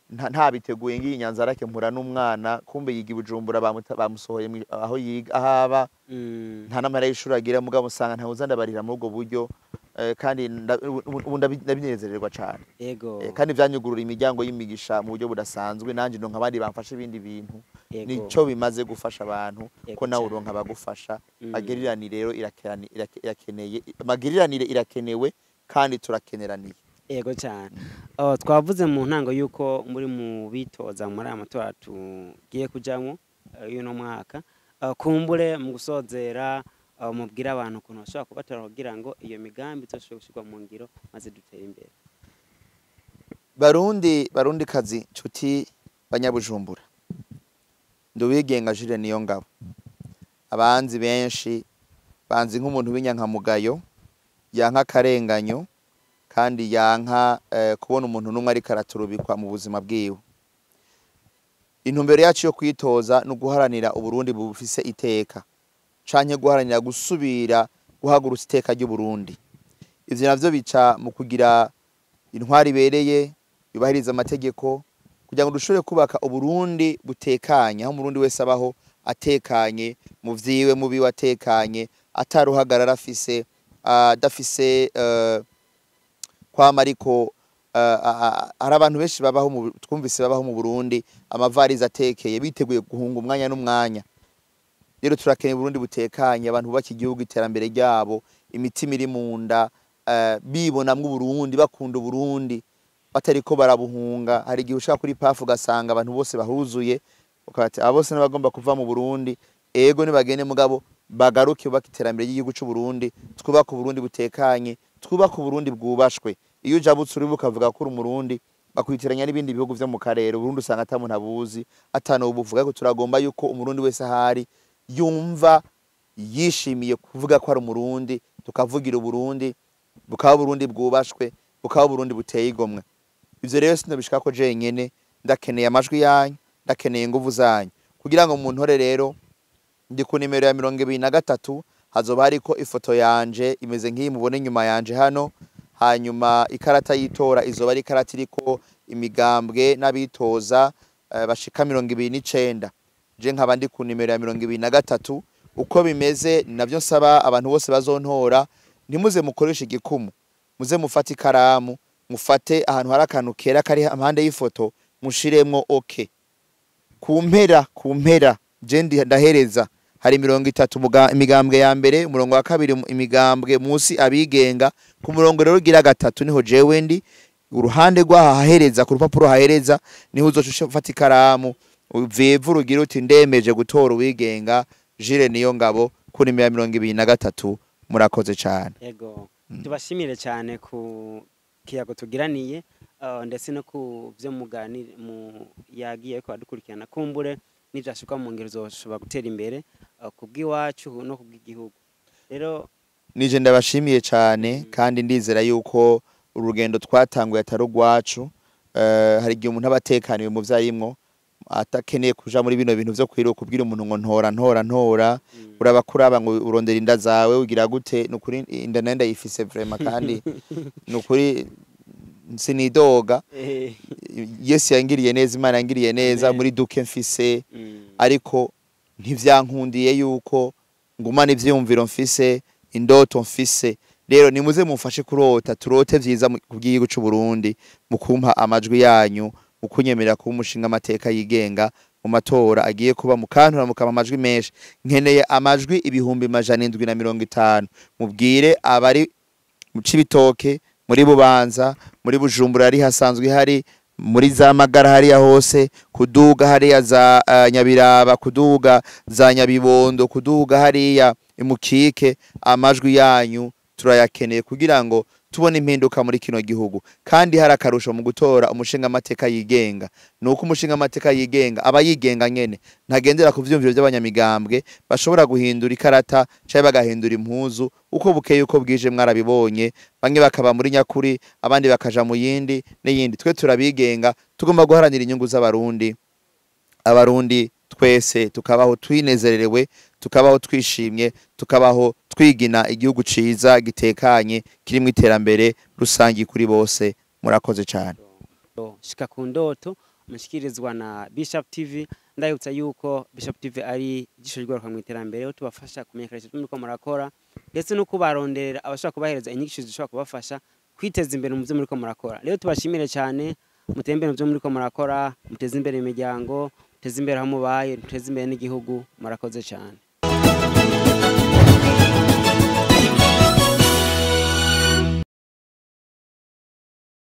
ntabiteguye, ngiye Nyanzarake mpura n'umwana, kumbe yiga i Bujumbura, bamusohoye aho yiga ahaba, nta n'amahera y'ishuri agira, mugabo usanga ntawuza ndabarira muri ubwo buryo, kandi ubu ndabinezererwa cane. Kandi vyanyugurura imiryango y'imigisha mu buryo budasanzwe, nanje ndonka abandi bamfasha ibindi bintu. Nico bimaze gufasha abantu, ko nawe uronka abagufasha. Magiriranire rero irakeneye, magiriranire irakenewe kandi turakeneraniye. Yego cyane. Oh, twavuze mu ntango yuko muri mu bitoza muri aya matora tugiye kujamwo y'uno mwaka. Kumbure mu gusozera, mubwire abantu ukuntu bashobora kubatora kugira ngo iyo migambi izoshobore gushyirwa mu ngiro maze dutere imbere. Barundi, barundi kazi, nshuti banyabujumbura, nduwigenga Jules niyo ngabo. Abanzi benshi banzi nk'umuntu w'inyankamugayo, yanka akarenganyo, kandi yanka kubona umuntu n'umwe ariko araturubikwa mu buzima bwiwe. Intumbero yacu yo kwitoza ni uguharanira Uburundi bufise iteka, canke guharanira gusubira guhagurutsa iteka ry'Uburundi. Ivyo navyo bica mu kugira intwari ibereye yubahiriza amategeko, kugira ngo dushobore kubaka Uburundi butekanye, aho umurundi wese abaho atekanye mu vyiwe, mu biwe atekanye, ataruhagarara afise, adafise kwama ariko hari abantu benshi babaho twumvise babaho mu Burundi amavarize atekeye, biteguye guhunga umwanya n'umwanya. Rero turakeneye Burundi butekanye, abantu bubaka igihugu, iterambere ryabo, imitima iri mu nda, bibonamwo Uburundi, bakunda Uburundi, batariko barabuhunga. Hari igihe ushaka kuri pafu ugasanga abantu bose bahuzuye, ukabati abo bose n'abagomba kuva mu Burundi. Ego, nibagende, mugabo bagaruke bubaka iterambere ry'igihugu c'u Burundi. Twubake Uburundi butekanye, twubake Uburundi bwubashwe. Iyo ujabutse uri ukavuga ko uri umurundi, bakwitiranya n'ibindi bihugu vyo mu karere. Uburundi usanga ata muntu abuzi, atanobuvuga, ariko turagomba yuko umurundi wese ahari yumva yishimiye kuvuga ko ari umurundi, tukavugira Uburundi, bukaba Uburundi bwubashwe, bukaba Uburundi buteye igomwe. Ivyo rero sinobishikako jenyene, ndakeneye amajwi yanyu, ndakeneye inguvu zanyu kugira ngo muntore. Rero ndi ku nimero ya 23, hazoba hariko ifoto yanje imeze nk'iyi mubona inyuma yanje hano. Hanyuma ikarata y'itora izoba ari ikarata iriko imigambwe n'abitoza, bashika 29, je nkaba ndi ku nimero ya 23. Uko bimeze navyo nsaba abantu bose bazontora, ntimuze mukoreshe igikumu, muze mufate ikaramu, mufate ahantu hari akantu kera kari impande y'ifoto, mushiremwo OK. Ku mpera je ndahereza hari 30 imigambwe ya mbere, umurongo wa kabiri imigambwe, musi abigenga, ku murongo rero ugira gatatu niho jewe ndi. Uruhande rw'ahahereza ku rupapuro hahereza niho uzoca ufata ikaramu uvevura ugira uti ndemeje gutora uwigenga Jules Niyongabo ku nimero ya 23. Murakoze cyane. Yego, tubashimire cyane ku kiyago tugiraniye, ndetse no ku byo muganira mu yagiye ko adukurikirana, kumbure nibyashikwa mu ngero zoshobora gutera imbere ku bw'iwacu no ku bw'igihugu. Rero nije ndabashimiye cyane, kandi ndizera yuko urugendo twatanguye atari urwacu. Hari igihe umuntu aba atekaniwe mu vyo arimwo, atakeneye kuja muri bino bintu vyo kwiruka kubwira umuntu ngo ntora ntora ntora. Uraba kuraba ngo urondera inda zawe ugira gute. Nukuri inda nayo ndayifise vraiment, kandi nukuri sinidoga. Yesu yangiriye neza, Imana yangiriye neza. Amen. Muri duke mfise, ariko ntivyankundiye yuko ngumana ivyiyumviro mfise, indoto mfise. Rero nimuze mumfashe kurota, turote vyiza ku bw'igihugu c'u Burundi, mu kumpa amajwi yanyu, mu kunyemerera kuba umushinga amateka yigenga mu matora agiye kuba, mukantura mukama amajwi menshi. Nkeneye amajwi 750,000. Mubwire abari mu Cibitoke, muri Bubanza, muri Bujumbura ari hasanzwe hari muri za Magara hariya hose, kuduga hariya za Nyabiraba, kuduga za Nyabibondo, kuduga hariya imukike. Amajwi yanyu turayakeneye kugira ngo tubone impinduka muri kino gihugu. Kandi hari akarusho mu gutora umushinga amateka yigenga, nuko umushinga amateka yigenga aba yigenga nyene, ntagendera ku vyumviro by'abanyamigambwe bashobora guhindura ikarata canke bagahindura impuzu uko bukeye uko bwije. Mwarabibonye, bamwe bakaba muri nyakuri, abandi bakaja mu yindi n'iyindi. Twe turabigenga, tugomba guharanira inyungu z'Abarundi, Abarundi twese tukabaho twinezererewe, tukabaho twishimye, tukabaho twigina igihugu ciza gitekanye kirimo iterambere rusangi kuri bose. Murakoze cyane. Shika ku ndoto mushikirizwa na Bishop TV. Ndabibutsa yuko Bishop TV ari ijisho ry'urwaruka mu iterambere, aho tubafasha kumenyekanisha ibyo muriko murakora, ndetse no kubaronderera abashobora kubahereza inyigisho zishobora kubafasha kwiteza imbere mu byo muriko murakora. Rero tubashimire cyane, muteze imbere mu byo muriko murakora, muteze imbere imiryango, muteze imbere aho mubaye, muteze imbere n'igihugu. Murakoze cyane.